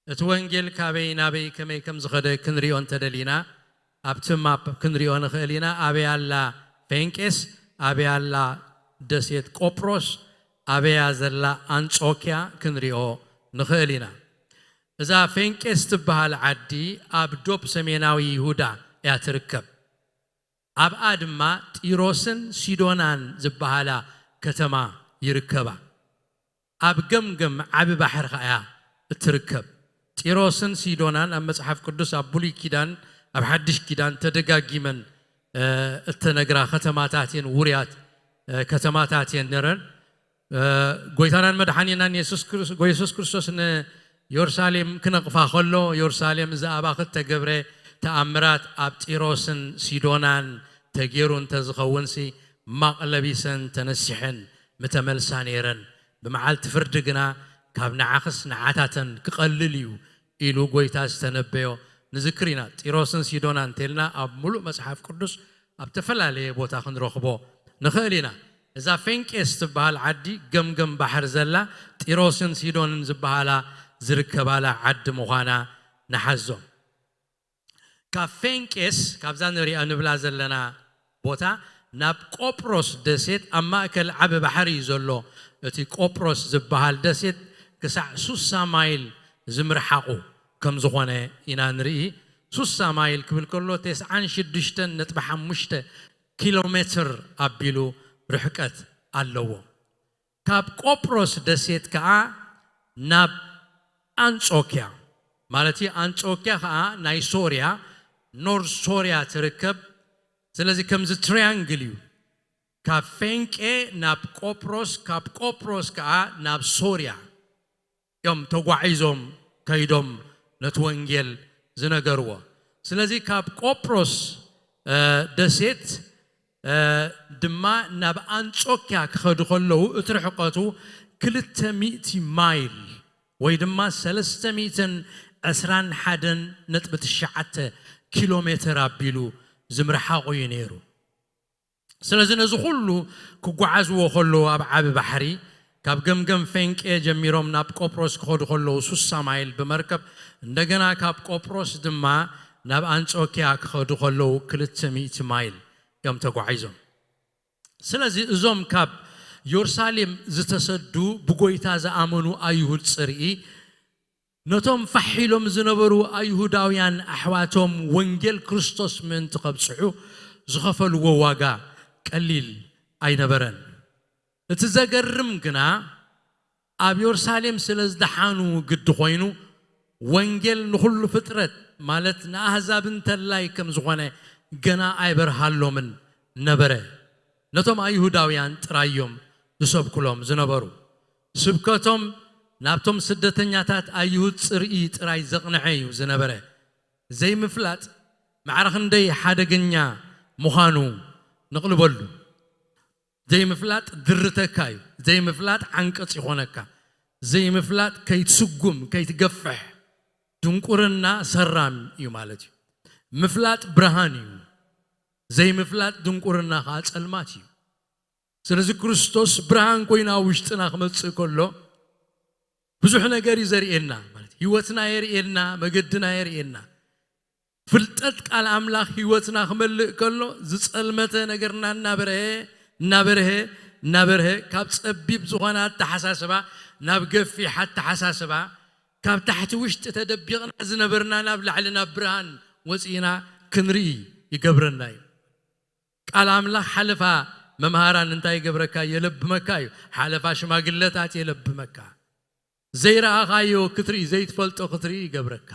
እቲ ወንጌል ካበይ ናበይ ከመይ ከም ዝኸደ ክንሪኦ እንተደሊና፣ ኣብቲ ማፕ ክንሪኦ ንኽእል ኢና። ኣበይ ኣላ ፌንቄስ፣ ኣበይ ኣላ ደሴት ቆጵሮስ፣ ኣበያ ዘላ ኣንጾክያ ክንሪኦ ንኽእል ኢና። እዛ ፌንቄስ ትበሃል ዓዲ ኣብ ዶብ ሰሜናዊ ይሁዳ እያ ትርከብ። ኣብኣ ድማ ጢሮስን ሲዶናን ዝበሃላ ከተማ ይርከባ። ኣብ ገምገም ዓቢ ባሕሪ ከኣ እያ እትርከብ። ጢሮስን ሲዶናን ኣብ መጽሓፍ ቅዱስ፣ ኣብ ብሉይ ኪዳን፣ ኣብ ሓድሽ ኪዳን ተደጋጊመን፣ እ፣ እተነግራ ከተማታት እየን፣ ውሩያት፣ እ፣ ከተማታት እየን ነረን። እ፣ ጎይታናን መድሓኒናን የሱስ ክርስ-፣ ጎ-፣ የሱስ ክርስቶስ ንየሩሳሌም ክነቕፋ ከሎ፣ የሩሳሌም እዛ ኣባኺ እተገብረ ተኣምራት ኣብ ጢሮስን ሲዶናን ተገይሩ እንተዝኸውንሲ፣ ማቕ ለቢሰን ተነሲሐን ምተመልሳ ነይረን። ብመዓልቲ ፍርዲ ግና ካብ ንዓኽስ ንዓታተን ክቐልል እዩ ኢሉ ጎይታ ዝተነበዮ ንዝክር ኢና። ጢሮስን ሲዶናን እንተልና ኣብ ሙሉእ መጽሓፍ ቅዱስ ኣብ ተፈላለየ ቦታ ክንረኽቦ ንኽእል ኢና። እዛ ፌንቄስ ትበሃል ዓዲ ገምገም ባሕሪ ዘላ፣ ጢሮስን ሲዶንን ዝበሃላ ዝርከባላ ዓዲ ምዃና ንሓዞ። ካብ ፌንቄስ፣ ካብዛ ንሪኣ ንብላ ዘለና ቦታ ናብ ቆጵሮስ ደሴት ኣብ ማእከል ዓቢ ባሕሪ እዩ ዘሎ። እቲ ቆጵሮስ ዝበሃል ደሴት ክሳዕ ሱሳ ማይል ዝምርሓቑ ከም ዝኾነ ኢና ንርኢ። ሱሳ ማይል ክብል ከሎ፣ ተስዓን ሽዱሽተን ነጥቢ ሓሙሽተ ኪሎ ሜትር ኣቢሉ ርሕቀት ኣለዎ። ካብ ቆጵሮስ ደሴት ከኣ ናብ ኣንጾክያ፣ ማለት እዩ፣ ኣንጾክያ ከኣ ናይ ሶርያ፣ ኖርዝ ሶርያ ትርከብ። ስለዚ ከምዚ ትሪያንግል እዩ። ካብ ፌንቄ ናብ ቆጵሮስ፣ ካብ ቆጵሮስ ከኣ ናብ ሶርያ እዮም ተጓዒዞም ከይዶም ነቲ ወንጌል ዝነገርዎ። ስለዚ ካብ ቆጵሮስ፣ እ፣ ደሴት፣ እ፣ ድማ ናብ ኣንጾክያ ክኸዱ ከለዉ እቲ ርሕቀቱ ክልተ ሚእቲ ማይል ወይ ድማ ሰለስተ ሚእትን ዕስራን ሓደን ነጥቢ ትሽዓተ ኪሎ ሜትር ኣቢሉ ዝምርሓቑ እዩ ነይሩ። ስለዚ ነዚ ኩሉ ክጓዓዝዎ ከለዉ ኣብ ዓቢ ባሕሪ፣ ካብ ገምገም ፌንቄ ጀሚሮም ናብ ቆጵሮስ ክኸዱ ከለዉ ሱሳ ማይል ብመርከብ፣ እንደገና ካብ ቆጵሮስ ድማ ናብ ኣንጾክያ ክኸዱ ከለዉ ክልተ ሚእቲ ማይል እዮም ተጓዒዞም። ስለዚ እዞም ካብ የሩሳሌም ዝተሰዱ ብጎይታ ዝኣመኑ ኣይሁድ ጽርኢ፣ ነቶም ፋሕ ኢሎም ዝነበሩ ኣይሁዳውያን ኣሕዋቶም ወንጌል ክርስቶስ ምእንቲ ከብጽሑ ዝኸፈልዎ ዋጋ ቀሊል ኣይነበረን። እቲ ዘገርም ግና፣ ኣብ የሩሳሌም ስለ ዝደሓኑ ግዲ ኮይኑ፣ ወንጌል ንኹሉ ፍጥረት፣ ማለት ንኣህዛብ እንተላይ ከም ዝኾነ ገና ኣይበርሃሎምን ነበረ። ነቶም ኣይሁዳውያን ጥራይ እዮም ዝሰብኩሎም ዝነበሩ። ስብከቶም ናብቶም ስደተኛታት ኣይሁድ ጽርኢ ጥራይ ዘቕንዐ እዩ ዝነበረ። ዘይምፍላጥ ማዕረ ክንደይ ሓደገኛ ምዃኑ ንቕልበሉ። ዘይምፍላጥ ድርተካ እዩ። ዘይምፍላጥ ዓንቀጽ ይኾነካ። ዘይምፍላጥ ከይትስጉም፣ ከይትገፍሕ፣ ድንቁርና ሰራም እዩ ማለት እዩ። ምፍላጥ ብርሃን እዩ፣ ዘይምፍላጥ ድንቁርና ከዓ ጸልማት እዩ። ስለዚ ክርስቶስ ብርሃን ኮይኑ ኣብ ውሽጥና ክመጽእ ከሎ ብዙሕ ነገር እዩ ዘርእየና። ማለት ህይወትና የርእየና፣ መገድና የርእየና። ፍልጠት ቃል ኣምላኽ ህይወትና ክመልእ ከሎ ዝጸልመተ ነገርና እናበርሀ እናበርሀ እናበርሀ፣ ካብ ጸቢብ ዝኾነ ኣተሓሳስባ ናብ ገፊሕ ኣተሓሳስባ፣ ካብ ታሕቲ ውሽጢ ተደቢቕና ዝነበርና ናብ ላዕሊ ናብ ብርሃን ወፂእና ክንርኢ ይገብረና እዩ። ቃል ኣምላኽ ሓለፋ መምሃራን እንታይ ይገብረካ? የለብመካ እዩ። ሓለፋ ሽማግለታት የለብመካ። ዘይረኣኻዮ ክትርኢ፣ ዘይትፈልጦ ክትርኢ ይገብረካ።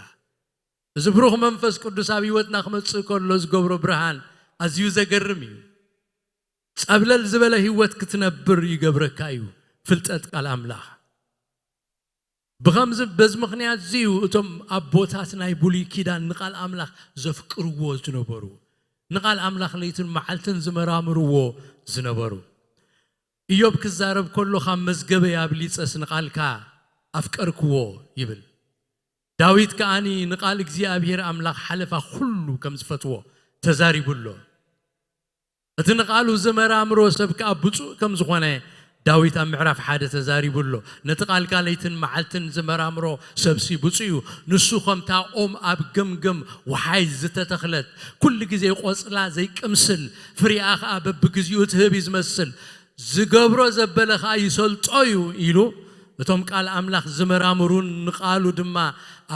እዚ ብሩኽ መንፈስ ቅዱስ ኣብ ህይወትና ክመጽእ ከሎ ዝገብሮ ብርሃን ኣዝዩ ዘገርም እዩ። ጸብለል ዝበለ ህይወት ክትነብር ይገብረካ እዩ ፍልጠት ቃል ኣምላኽ። ብኸምዚ በዚ ምኽንያት እዚ እዩ እቶም ኣቦታት ናይ ብሉይ ኪዳን ንቓል ኣምላኽ ዘፍቅርዎ ዝነበሩ፣ ንቓል ኣምላኽ ለይትን መዓልትን ዝመራምርዎ ዝነበሩ። ኢዮብ ክዛረብ ከሎ ካብ መዝገበይ ኣብሊጸስ ንቓልካ ኣፍቀርክዎ ይብል። ዳዊት ከኣኒ ንቓል እግዚኣብሔር ኣምላኽ ሓለፋ ኩሉ ከም ዝፈትዎ ተዛሪቡ ኣሎ። እቲ ንቓሉ ዝመራምሮ ሰብ ከኣ ብፁዕ ከም ዝኾነ ዳዊት ኣብ ምዕራፍ ሓደ ተዛሪቡ ኣሎ። ነቲ ቃልካ ለይትን መዓልትን ዝመራምሮ ሰብሲ ብፁዕ እዩ። ንሱ ከምታ ኦም ኣብ ገምገም ወሓይዝ ዝተተኽለት፣ ኩሉ ግዜ ቆጽላ ዘይቅምስል፣ ፍሪኣ ከኣ በብግዚኡ ትህብ እዩ ዝመስል። ዝገብሮ ዘበለ ከኣ ይሰልጦ እዩ ኢሉ፣ እቶም ቃል ኣምላኽ ዝመራምሩን ንቓሉ ድማ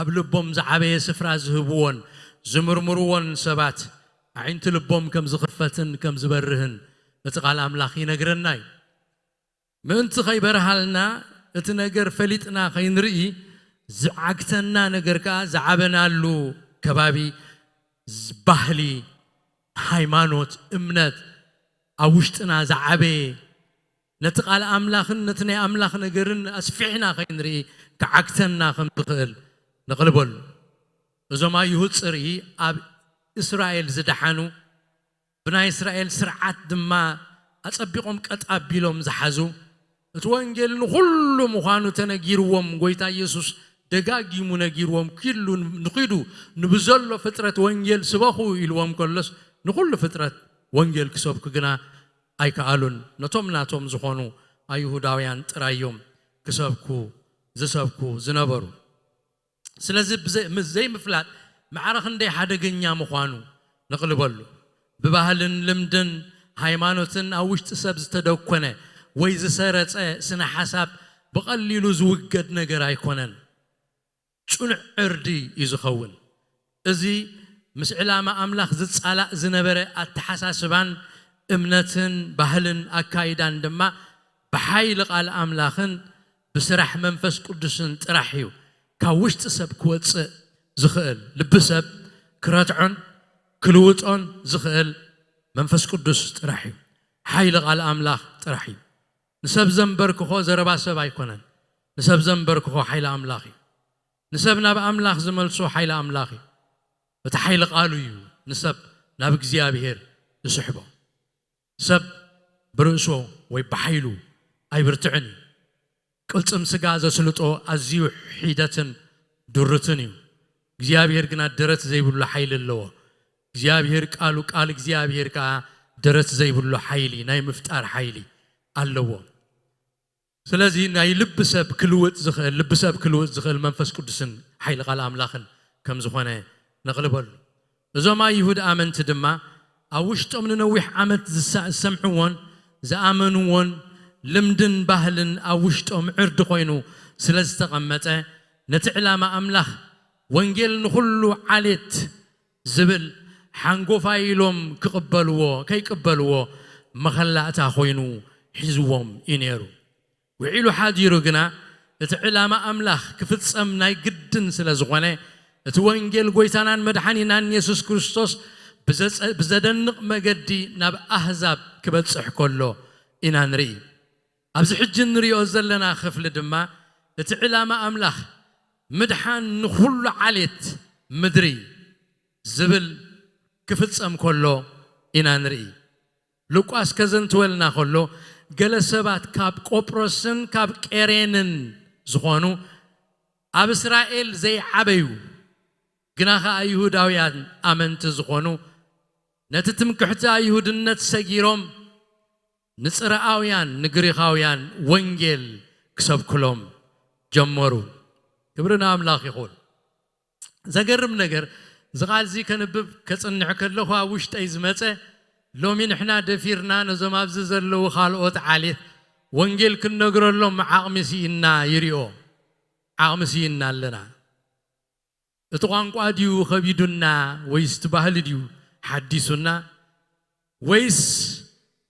ኣብ ልቦም ዝዓበየ ስፍራ ዝህብዎን ዝምርምርዎን ሰባት ኣዒንቲ ልቦም ከም ዝኽፈትን ከም ዝበርህን እቲ ቃል ኣምላኽ ይነግረና እዩ። ምእንቲ ከይበርሃልና፣ እቲ ነገር ፈሊጥና ከይንርኢ ዝዓግተና ነገር ከኣ ዝዓበናሉ ከባቢ፣ ዝ-፣ ባህሊ፣ ሃይማኖት፣ እምነት ኣብ ውሽጥና ዝዓበየ፣ ነቲ ቃል ኣምላኽን ነቲ ናይ ኣምላኽ ነገርን ኣስፊሕና ከይንርኢ ክዓግተና ከም ዝኽእል ንቕልበሉ። እዞም ኣይሁድ ጽርኢ ኣብ እስራኤል ዝደሓኑ፣ ብናይ እስራኤል ስርዓት ድማ ኣጸቢቖም ቀጥ ኣቢሎም ዝሓዙ፣ እቲ ወንጌል ንኹሉ ምዃኑ ተነጊርዎም፣ ጎይታ ኢየሱስ ደጋጊሙ ነጊርዎም፣ ኪሉ ንኺዱ ንብዘሎ ፍጥረት ወንጌል ስበኹ ኢልዎም ከሎስ፣ ንኹሉ ፍጥረት ወንጌል ክሰብኩ ግና ኣይከኣሉን። ነቶም ናቶም ዝኾኑ ኣይሁዳውያን ጥራይ እዮም ክሰብኩ፣ ዝሰብኩ ዝነበሩ። ስለዚ ብዘይ-፣ ምስ ዘይምፍላጥ ማዕረ ክንደይ ሓደገኛ ምዃኑ ንቕልበሉ። ብባህልን ልምድን ሃይማኖትን ኣብ ውሽጢ ሰብ ዝተደኮነ ወይ ዝሰረጸ ስነ ሓሳብ ብቐሊሉ ዝውገድ ነገር ኣይኮነን። ጽኑዕ ዕርዲ እዩ ዝኸውን። እዚ ምስ ዕላማ ኣምላኽ ዝጻላእ ዝነበረ ኣተሓሳስባን እምነትን ባህልን ኣካይዳን ድማ ብሓይሊ ቃል ኣምላኽን ብስራሕ መንፈስ ቅዱስን ጥራሕ እዩ ካብ ውሽጢ ሰብ ክወጽእ ዝኽእል። ልቢ ሰብ ክረትዖን ክልውጦን ዝኽእል መንፈስ ቅዱስ ጥራሕ እዩ። ሓይሊ ቃል ኣምላኽ ጥራሕ እዩ። ንሰብ ዘንበርክኾ ዘረባ ሰብ ኣይኮነን። ንሰብ ዘንበርክኾ ሓይሊ ኣምላኽ እዩ። ንሰብ ናብ ኣምላኽ ዝመልሶ ሓይሊ ኣምላኽ እዩ። እቲ ሓይሊ ቃሉ እዩ ንሰብ ናብ እግዚኣብሔር ዝስሕቦ። ሰብ ብርእሱ ወይ ብሓይሉ ኣይብርትዕን እዩ። ቅልጽም ስጋ ዘስልጦ ኣዝዩ ሒደትን ድሩትን እዩ። እግዚኣብሔር ግና ደረት ዘይብሉ ሓይሊ ኣለዎ። እግዚኣብሔር ቃሉ፣ ቃል እግዚኣብሔር ከኣ ደረት ዘይብሉ ሓይሊ፣ ናይ ምፍጣር ሓይሊ ኣለዎ። ስለዚ ናይ ልቢ ሰብ ክልውጥ ዝኽእል፣ ልቢ ሰብ ክልውጥ ዝኽእል መንፈስ ቅዱስን ሓይሊ ቃል ኣምላኽን ከም ዝኾነ ነቕልበሉ። እዞም ኣይሁድ ኣመንቲ ድማ ኣብ ውሽጦም ንነዊሕ ዓመት ዝሳ-፣ ዝሰምዕዎን ዝኣመንዎን ልምድን ባህልን ኣብ ውሽጦም ዕርዲ ኮይኑ ስለ ዝተቐመጠ፣ ነቲ ዕላማ ኣምላኽ፣ ወንጌል ንኹሉ ዓሌት ዝብል ሓንጎፋይ ኢሎም ክቕበልዎ፣ ከይቅበልዎ መኸላእታ ኮይኑ ሒዝዎም እዩ ነይሩ። ውዒሉ ሓዲሩ ግና እቲ ዕላማ ኣምላኽ ክፍጸም ናይ ግድን ስለ ዝኾነ፣ እቲ ወንጌል ጎይታናን መድሓኒናን የሱስ ክርስቶስ ብዘጸ-፣ ብዘደንቕ መገዲ ናብ ኣህዛብ ክበጽሕ ከሎ ኢና ንርኢ። ኣብዚ ሕጂ እንሪኦ ዘለና ክፍሊ ድማ እቲ ዕላማ ኣምላኽ ምድሓን ንኹሉ ዓሌት ምድሪ ዝብል ክፍጸም ከሎ ኢና ንርኢ። ሉቃስ ከዘንትወልና ከሎ፣ ገለ ሰባት ካብ ቆጵሮስን ካብ ቄሬንን ዝኾኑ ኣብ እስራኤል ዘይዓበዩ፣ ግና ኸኣ ይሁዳውያን ኣመንቲ ዝኾኑ ነቲ ትምክሕቲ ኣይሁድነት ሰጊሮም ንጽርኣውያን ንግሪኻውያን ወንጌል ክሰብክሎም ጀመሩ። ክብሪ ንኣምላኽ ይኹን። ዘገርም ነገር፣ እዚ ቃል እዚ ከንብብ ከጽንዕ ከለኹ ኣብ ውሽጠይ ዝመጸ፣ ሎሚ ንሕና ደፊርና ነዞም ኣብዚ ዘለዉ ካልኦት ዓሌት ወንጌል ክንነግረሎም ዓቕሚ ስኢንና ይሪኦ። ዓቕሚ ስኢንና ኣለና። እቲ ቋንቋ ድዩ ከቢዱና፣ ወይስ እቲ ባህሊ ድዩ ሓዲሱና? ወይስ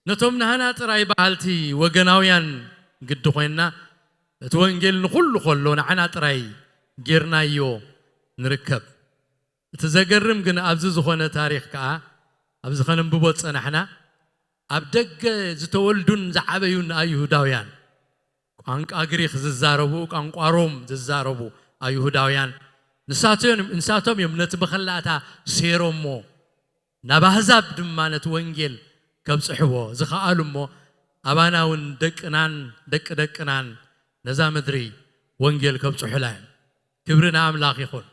ነቶም ናህና ጥራይ በሃልቲ ወገናውያን ግዲ ኮይንና፣ እቲ ወንጌል ንኹሉ ከሎ ንዓና ጥራይ ጌርናዮ ንርከብ? እቲ ዘገርም ግን ኣብዚ ዝኾነ ታሪኽ ከኣ፣ ኣብዚ ከነንብቦ ዝጸናሕና፣ ኣብ ደገ ዝተወልዱን ዝዓበዩን ኣይሁዳውያን፣ ቋንቋ ግሪኽ ዝዛረቡ፣ ቋንቋ ሮም ዝዛረቡ ኣይሁዳውያን፣ ንሳቶም፣ ንሳቶም እዮም ነቲ መኸላእታ ሴሮሞ፣ ናብ ኣህዛብ ድማ ነቲ ወንጌል ከብጽሕዎ ዝኸኣሉ እሞ፣ ኣባና እውን ደቅናን ደቂ ደቅናን ነዛ ምድሪ ወንጌል ከብጽሑላ እዮም። ክብሪ ንኣምላኽ ይኹን።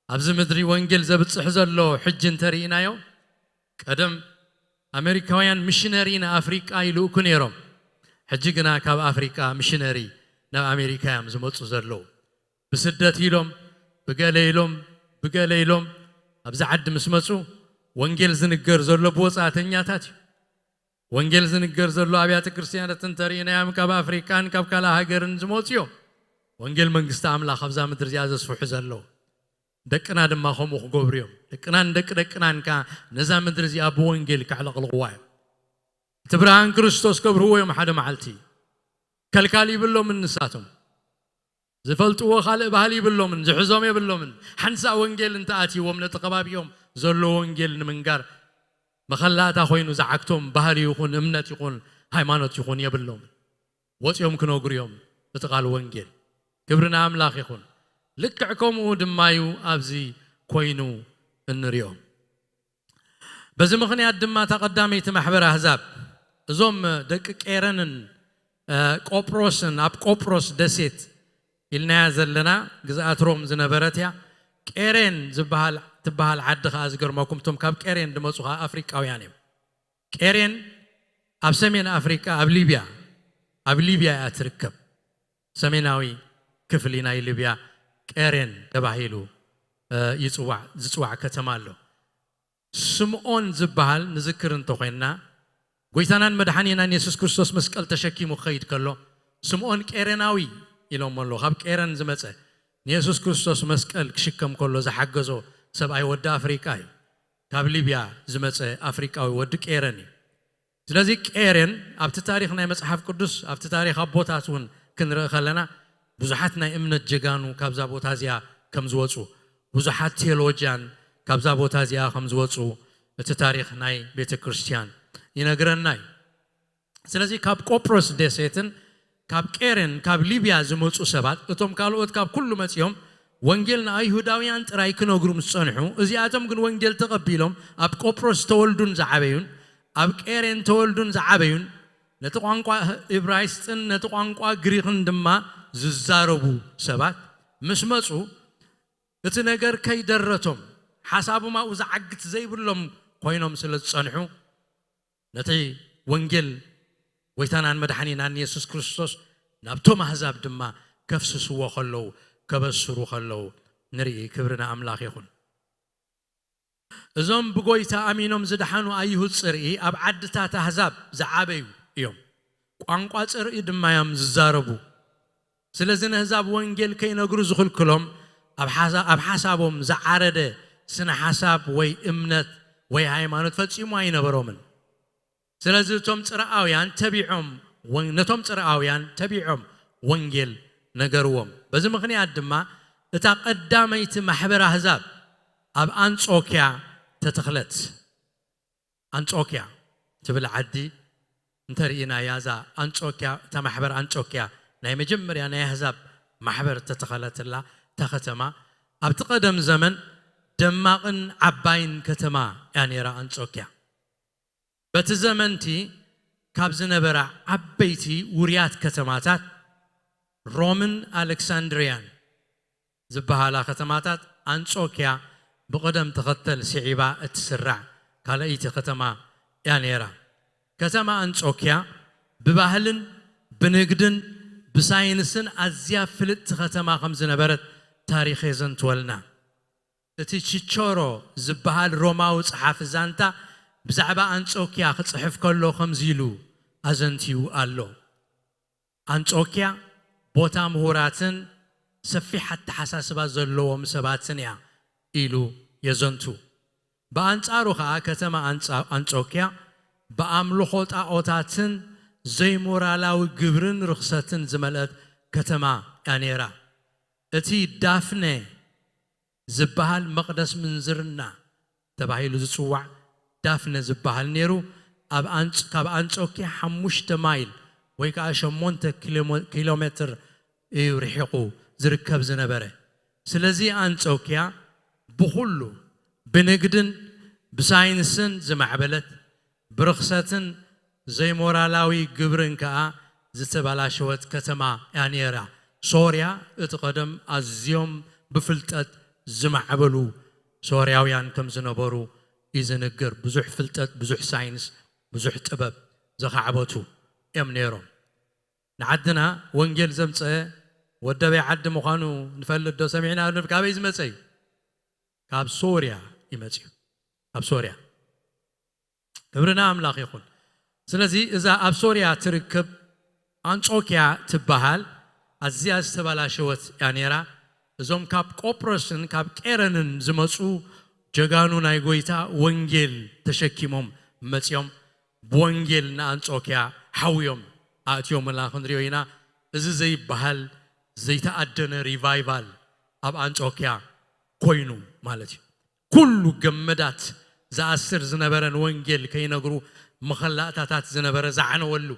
ኣብዚ ምድሪ ወንጌል ዘብጽሕ ዘሎ ሕጂ እንተርኢናዮ፣ ቀደም ኣሜሪካውያን ሚሽነሪ ንኣፍሪቃ ይልእኩ ነይሮም። ሕጂ ግና ካብ ኣፍሪቃ ሚሽነሪ ናብ ኣሜሪካ እዮም ዝመጹ ዘለዉ። ብስደት ኢሎም፣ ብገለ ኢሎም፣ ብገለ ኢሎም ኣብዚ ዓዲ ምስ መጹ፣ ወንጌል ዝንገር ዘሎ ብወጻእተኛታት እዩ። ወንጌል ዝንገር ዘሎ ኣብያተ ክርስቲያናት እንተርኢናዮም ካብ ኣፍሪቃን ካብ ካልእ ሃገርን ዝመጹ እዮም። ወንጌል መንግስቲ ኣምላኽ ኣብዛ ምድሪ እዚኣ ዘስፍሑ ዘለዉ። ደቅና ድማ ከምኡ ክገብሩ እዮም። ደቅናን ደቂ ደቅናን ከኣ ነዛ ምድሪ እዚኣ ብወንጌል ከዕለቕልቕዋ እዮም። እቲ ብርሃን ክርስቶስ ከብርህዎ እዮም ሓደ መዓልቲ። ከልካል ይብሎምን ንሳቶም። ዝፈልጥዎ ካልእ ባህሊ ይብሎምን፣ ዝሕዞም የብሎምን። ሓንሳእ ወንጌል እንተኣትይዎም ነቲ ከባቢኦም ዘሎ ወንጌል ንምንጋር መኸላእታ ኮይኑ ዝዓግቶም ባህሊ ይኹን እምነት ይኹን ሃይማኖት ይኹን የብሎምን። ወጺኦም ክነግሩ እዮም እቲ ቃል ወንጌል። ክብሪ ንኣምላኽ ይኹን። ልክዕ ከምኡ ድማ እዩ ኣብዚ ኮይኑ እንሪኦ። በዚ ምኽንያት ድማ እታ ቀዳመይቲ ማሕበር ኣህዛብ፣ እዞም ደቂ ቄረንን፣ እ፣ ቆጵሮስን፣ ኣብ ቆጵሮስ ደሴት ኢልናያ ዘለና ግዝኣት ሮም ዝነበረት እያ። ቄሬን ዝበሃል፣ ትበሃል ዓዲ ኸኣ ዝገርመኩም፣ እቶም ካብ ቄሬን ዝመጹ ኸኣ ኣፍሪቃውያን እዮም። ቄሬን ኣብ ሰሜን ኣፍሪቃ፣ ኣብ ሊብያ፣ ኣብ ሊብያ እያ ትርከብ። ሰሜናዊ ክፍሊ ናይ ሊብያ ቄሬን ተባሂሉ፣ እ፣ ይጽዋዕ፣ ዝጽዋዕ ከተማ ኣሎ። ስምዖን ዝበሃል ንዝክር እንተኾይንና፣ ጎይታናን መድሓኒናን የሱስ ክርስቶስ መስቀል ተሸኪሙ ክኸይድ ከሎ፣ ስምዖን ቄሬናዊ ኢሎሞ ኣለዉ። ካብ ቄረን ዝመጸ፣ ንየሱስ ክርስቶስ መስቀል ክሽከም ከሎ ዝሓገዞ ሰብኣይ ወዲ ኣፍሪቃ እዩ። ካብ ሊብያ ዝመጸ ኣፍሪቃዊ ወዲ ቄረን እዩ። ስለዚ ቄሬን ኣብቲ ታሪኽ ናይ መጽሓፍ ቅዱስ፣ ኣብቲ ታሪኽ ኣቦታት እውን ክንርኢ ከለና፣ ብዙሓት ናይ እምነት ጀጋኑ ካብዛ ቦታ እዚኣ ከም ዝወጹ፣ ብዙሓት ቴዎሎጅያን ካብዛ ቦታ እዚኣ ከም ዝወጹ እቲ ታሪኽ ናይ ቤተ ክርስቲያን ይነግረና እዩ። ስለዚ ካብ ቆጵሮስ ደሴትን ካብ ቄሬን፣ ካብ ሊብያ ዝመጹ ሰባት፣ እቶም ካልኦት ካብ ኩሉ መጺኦም ወንጌል ንኣይሁዳውያን ጥራይ ክነግሩ ምስ ጸንሑ፣ እዚኣቶም ግን ወንጌል ተቐቢሎም ኣብ ቆጵሮስ ተወልዱን ዝዓበዩን፣ ኣብ ቄሬን ተወልዱን ዝዓበዩን፣ ነቲ ቋንቋ እብራይስጥን ነቲ ቋንቋ ግሪኽን ድማ ዝዛረቡ ሰባት ምስ መጹ፣ እቲ ነገር ከይደረቶም፣ ሓሳቦም ኣብኡ ዝዓግት ዘይብሎም ኮይኖም ስለ ዝጸንሑ፣ ነቲ ወንጌል ጎይታናን መድሓኒናን የሱስ ክርስቶስ ናብቶም ኣህዛብ ድማ ከፍስስዎ ከለዉ፣ ከበስሩ ከለዉ ንርኢ። ክብሪ ንኣምላኽ ይኹን። እዞም ብጎይታ ኣሚኖም ዝደሓኑ ኣይሁድ ጽርኢ ኣብ ዓድታት ኣህዛብ ዝዓበዩ እዮም። ቋንቋ ጽርኢ ድማ እዮም ዝዛረቡ። ስለዚ ነህዛብ ወንጌል ከይነግሩ ዝኽልክሎም ኣብ ሓሳ-፣ ኣብ ሓሳቦም ዝዓረደ ስነ ሓሳብ ወይ እምነት ወይ ሃይማኖት ፈጺሙ ኣይነበሮምን። ስለዚ እቶም ጽርኣውያን ተቢዖም ወን-፣ ነቶም ጽርኣውያን ተቢዖም ወንጌል ነገርዎም። በዚ ምኽንያት ድማ እታ ቀዳመይቲ ማሕበር ኣህዛብ ኣብ ኣንጾክያ ተተኽለት። ኣንጾክያ ትብል ዓዲ እንተርኢናያ፣ እዛ ኣንጾክያ፣ እታ ማሕበር ኣንጾክያ ናይ መጀመርያ ናይ ኣህዛብ ማሕበር እተተኸለትላ እታ ከተማ፣ ኣብቲ ቀደም ዘመን ደማቕን ዓባይን ከተማ እያ ነይራ ኣንጾክያ። በቲ ዘመንቲ ካብ ዝነበራ ዓበይቲ ውርያት ከተማታት ሮምን ኣሌክሳንድርያን ዝበሃላ ከተማታት ኣንጾክያ ብቕደም ተኸተል ስዒባ እትስራዕ ካልኣይቲ ከተማ እያ ነይራ። ከተማ ኣንጾኪያ ብባህልን ብንግድን ብሳይንስን ኣዝያ ፍልጥቲ ከተማ ከም ዝነበረት ታሪኽ የዘንትወልና። እቲ ቺቸሮ ዝበሃል ሮማዊ ጸሓፊ ዛንታ ብዛዕባ ኣንጾኪያ ክጽሕፍ ከሎ ከምዚ ኢሉ ኣዘንትዩ ኣሎ። ኣንጾኪያ ቦታ ምሁራትን ሰፊሕ ኣተሓሳስባ ዘለዎም ሰባትን እያ ኢሉ የዘንቱ። ብኣንጻሩ ኸኣ ከተማ ኣንጻ- ኣንጾኪያ ብኣምልኾ ጣዖታትን ዘይሞራላዊ ግብርን ርኽሰትን ዝመልአት ከተማ እያ ነይራ። እቲ ዳፍነ ዝበሃል መቕደስ ምንዝርና ተባሂሉ ዝጽዋዕ ዳፍነ ዝበሃል ነይሩ። ኣብ ኣንጽ- ካብ ኣንጾኪያ ሓሙሽተ ማይል ወይ ከዓ ሸሞንተ ኪሎ ሜ- ኪሎ ሜትር እዩ ርሒቑ ዝርከብ ዝነበረ። ስለዚ ኣንጾኪያ ብኹሉ ብንግድን ብሳይንስን ዝማዕበለት ብርኽሰትን ዘይሞራላዊ ግብርን ከኣ ዝተበላሸወት ከተማ እያ ነይራ። ሶርያ እቲ ቀደም ኣዝዮም ብፍልጠት ዝማዕበሉ ሶርያውያን ከም ዝነበሩ እዩ ዝንገር። ብዙሕ ፍልጠት፣ ብዙሕ ሳይንስ፣ ብዙሕ ጥበብ ዘኻዕበቱ እዮም ነይሮም። ንዓድና ወንጌል ዘምፀ ወደበይ ዓዲ ምዃኑ ንፈልጥ ዶ ሰሚዕና? ካበይ ዝመፀ እዩ? ካብ ሶርያ ይመፅእ እዩ። ካብ ሶርያ። ክብሪ ንኣምላኽ ይኹን። ስለዚ እዛ ኣብ ሶርያ ትርከብ ኣንጾኪያ ትበሃል ኣዝያ ዝተበላሸወት እያ ነይራ። እዞም ካብ ቆጵሮስን ካብ ቄረንን ዝመጹ ጀጋኑ ናይ ጎይታ ወንጌል ተሸኪሞም መጺኦም ብወንጌል ንኣንጾኪያ ሓውዮም ኣእትዮምላ ክንሪኦ ኢና። እዚ ዘይበሃል ዘይተኣደነ ሪቫይቫል ኣብ ኣንጾኪያ ኮይኑ ማለት እዩ። ኩሉ ገመዳት ዝኣስር ዝነበረ ንወንጌል ከይነግሩ መኸላእታታት ዝነበረ ዝዓነወሉ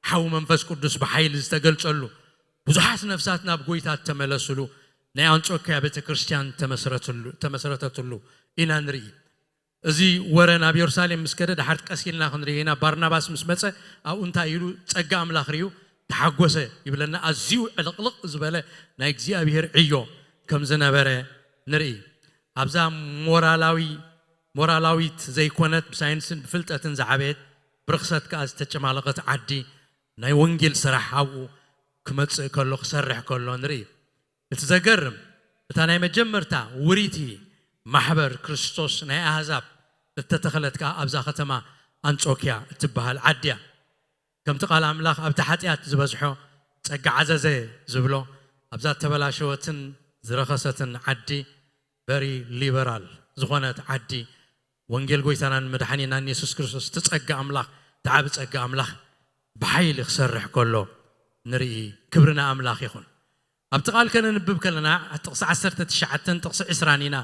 ሓዊ መንፈስ ቅዱስ ብሓይሊ ዝተገልጸሉ ብዙሓት ነፍሳት ናብ ጎይታ እተመለስሉ ናይ ኣንጾኪያ ቤተ ክርስቲያን ተመስረትሉ- ተመስረተትሉ ኢና ንርኢ። እዚ ወረ ናብ የሩሳሌም ምስ ከደ ድሓር ቀስ ኢልና ክንርኢ ኢና። ባርናባስ ምስ መጸ ኣብኡ እንታይ ኢሉ ጸጋ ኣምላኽ ርእዩ ተሓጎሰ ይብለና። ኣዝዩ ዕልቕልቕ ዝበለ ናይ እግዚኣብሔር ዕዮ ከም ዝነበረ ንርኢ። ኣብዛ ሞራላዊ ሞራላዊት ዘይኮነት ብሳይንስን ብፍልጠትን ዝዓበየት ብርኽሰት ከኣ ዝተጨማለቐት ዓዲ ናይ ወንጌል ስራሕ ኣብኡ ክመጽእ ከሎ ክሰርሕ ከሎ ንርኢ። እቲ ዘገርም እታ ናይ መጀመርታ ውሪቲ ማሕበር ክርስቶስ ናይ ኣህዛብ እተተኸለት ከኣ ኣብዛ ከተማ ኣንጾኪያ እትበሃል ዓዲ እያ። ከምቲ ቃል ኣምላኽ ኣብቲ ሓጢኣት ዝበዝሖ ጸጋ ዓዘዘ ዝብሎ ኣብዛ ተበላሸወትን ዝረኸሰትን ዓዲ በሪ ሊበራል ዝኾነት ዓዲ ወንጌል ጎይታናን መድሓኒናን የሱስ ክርስቶስ እቲ ጸጋ ኣምላኽ እቲ ዓቢ ጸጋ ኣምላኽ ብሓይሊ ክሰርሕ ከሎ ንርኢ። ክብሪ ንኣምላኽ ይኹን። ኣብቲ ቃል ከነንብብ ከለና ጥቕሲ ዓሰርተ ትሽዓተን ጥቕሲ ዕስራን ኢና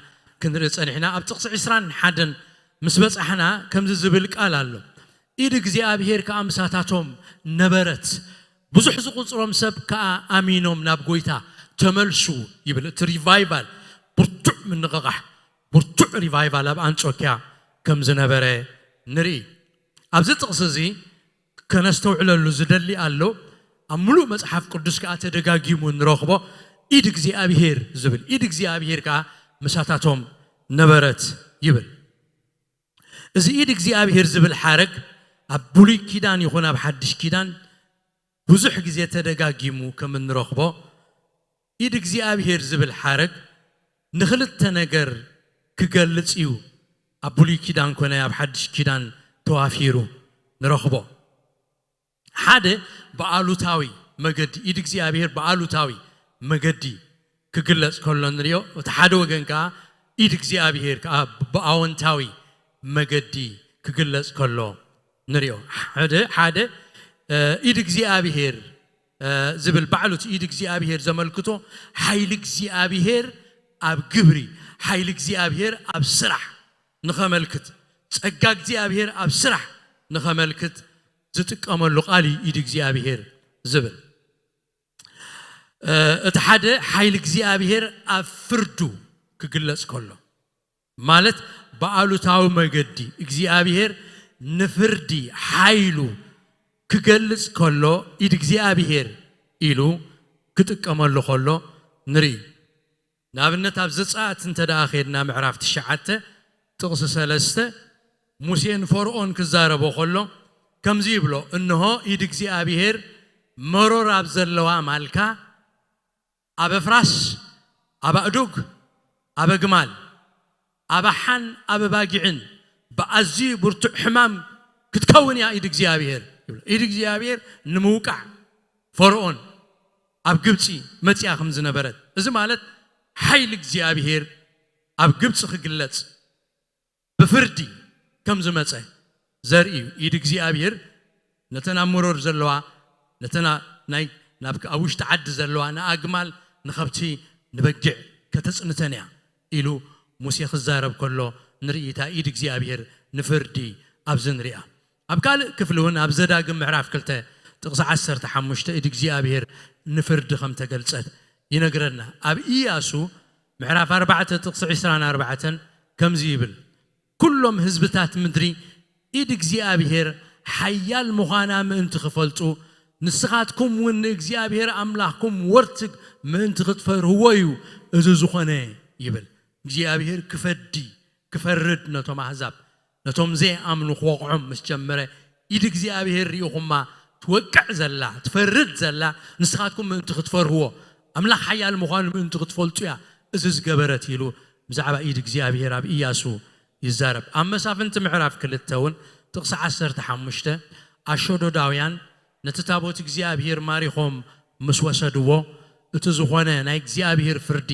ክንርኢ ጸኒሕና። ኣብ ጥቕሲ ዕስራን ሓደን ምስ በጻሕና ከምዚ ዝብል ቃል ኣሎ። ኢድ እግዚኣብሔር ከኣ ምሳታቶም ነበረት፣ ብዙሕ ዝቑጽሮም ሰብ ከኣ ኣሚኖም ናብ ጎይታ ተመልሱ ይብል። እቲ ሪቫይቫል ብርቱዕ ምንቕቓሕ ብርቱዕ ሪቫይቫል ኣብ ኣንጾኪያ ከም ዝነበረ ንርኢ። ኣብዚ ጥቕሲ እዚ ከነስተውዕለሉ ዝደሊ ኣሎ። ኣብ ምሉእ መጽሓፍ ቅዱስ ከኣ ተደጋጊሙ ንረኽቦ። ኢድ እግዚኣብሔር ዝብል ኢድ እግዚኣብሔር ከኣ ምሳታቶም ነበረት ይብል። እዚ ኢድ እግዚኣብሔር ዝብል ሓረግ ኣብ ብሉይ ኪዳን ይኹን ኣብ ሓድሽ ኪዳን ብዙሕ ግዜ ተደጋጊሙ ከም እንረኽቦ ኢድ እግዚኣብሔር ዝብል ሓረግ ንኽልተ ነገር ክገልጽ እዩ ኣብ ብሉይ ኪዳን ኮነ ኣብ ሓድሽ ኪዳን ተዋፊሩ ንረኽቦ። ሓደ ብኣሉታዊ መገዲ ኢድ እግዚኣብሔር ብኣሉታዊ መገዲ ክግለጽ ከሎ ንሪኦ። እቲ ሓደ ወገን ከኣ ኢድ እግዚኣብሔር ከኣ ብኣወንታዊ መገዲ ክግለጽ ከሎ ንሪኦ። ሓደ ሓደ ኢድ እግዚኣብሔር ዝብል ባዕሉ እቲ ኢድ እግዚኣብሔር ዘመልክቶ ሓይሊ እግዚኣብሔር ኣብ ግብሪ ሓይሊ እግዚኣብሔር ኣብ ስራሕ ንኸመልክት ጸጋ እግዚኣብሔር ኣብ ስራሕ ንኸመልክት ዝጥቀመሉ ቃል እዩ ኢድ እግዚኣብሔር ዝብል። እቲ ሓደ ሓይሊ እግዚኣብሔር ኣብ ፍርዱ ክግለጽ ከሎ ማለት ብኣሉታዊ መገዲ እግዚኣብሔር ንፍርዲ ሓይሉ ክገልጽ ከሎ ኢድ እግዚኣብሔር ኢሉ ክጥቀመሉ ከሎ ንርኢ። ንኣብነት ኣብ ዘጸኣት እንተ ደኣ ኸድና ምዕራፍ ትሽዓተ ጥቕሲ ሰለስተ ሙሴ ንፈርኦን ክዛረቦ ከሎ ከምዚ ይብሎ፣ እንሆ ኢድ እግዚኣብሔር መሮር ኣብ ዘለዋ ማልካ ኣብ ኣፍራስ፣ ኣብ ኣእዱግ፣ ኣብ ኣግማል፣ ኣብ ኣሓን ኣብ ኣባጊዕን ብኣዝዩ ብርቱዕ ሕማም ክትከውን እያ ኢድ እግዚኣብሔር ይብሎ። ኢድ እግዚኣብሔር ንምውቃዕ ፈርኦን ኣብ ግብፂ መፂኣ ከም ዝነበረት፣ እዚ ማለት ሓይሊ እግዚኣብሔር ኣብ ግብፂ ክግለፅ ብፍርዲ ከም ዝመፀ ዘርኢ እዩ። ኢድ እግዚኣብሔር ነተን ኣብ መሮር ዘለዋ፣ ነተን ኣ- ናይ ናብ ኣብ ውሽጢ ዓዲ ዘለዋ ንኣግማል ንኸብቲ ንበጊዕ ከተፅንተን እያ ኢሉ ሙሴ ክዛረብ ከሎ ንርኢ። እታ ኢድ እግዚኣብሔር ንፍርዲ ኣብዚ ንሪኣ። ኣብ ካልእ ክፍሊ እውን ኣብ ዘዳግም ምዕራፍ ክልተ ጥቕሲ ዓሰርተ ሓሙሽተ ኢድ እግዚኣብሔር ንፍርዲ ከም ተገልጸት ይነግረና። ኣብ ኢያሱ ምዕራፍ ኣርባዕተ ጥቕሲ ዕስራን ኣርባዕተን ከምዚ ይብል፣ ኩሎም ህዝብታት ምድሪ ኢድ እግዚኣብሔር ሓያል ምዃና ምእንቲ ክፈልጡ፣ ንስኻትኩም እውን ንእግዚኣብሔር ኣምላኽኩም ወርትግ ምእንቲ ክትፈርህዎ እዩ እዚ ዝኾነ ይብል። እግዚኣብሔር ክፈዲ፣ ክፈርድ ነቶም ኣህዛብ፣ ነቶም ዘይኣምኑ ክወቕዖም ምስ ጀመረ፣ ኢድ እግዚኣብሔር ርኢኹማ ትወቅዕ ዘላ፣ ትፈርድ ዘላ፣ ንስኻትኩም ምእንቲ ክትፈርህዎ፣ ኣምላኽ ሓያል ምዃኑ ምእንቲ ክትፈልጡ እያ እዚ ዝገበረት ኢሉ ብዛዕባ ኢድ እግዚኣብሔር ኣብ ኢያሱ ይዛረብ። ኣብ መሳፍንቲ ምዕራፍ ክልተ እውን ጥቕሲ ዓሰርተ ሓሙሽተ ኣሾዶዳውያን ነቲ ታቦት እግዚኣብሔር ማሪኾም ምስ ወሰድዎ፣ እቲ ዝኾነ ናይ እግዚኣብሔር ፍርዲ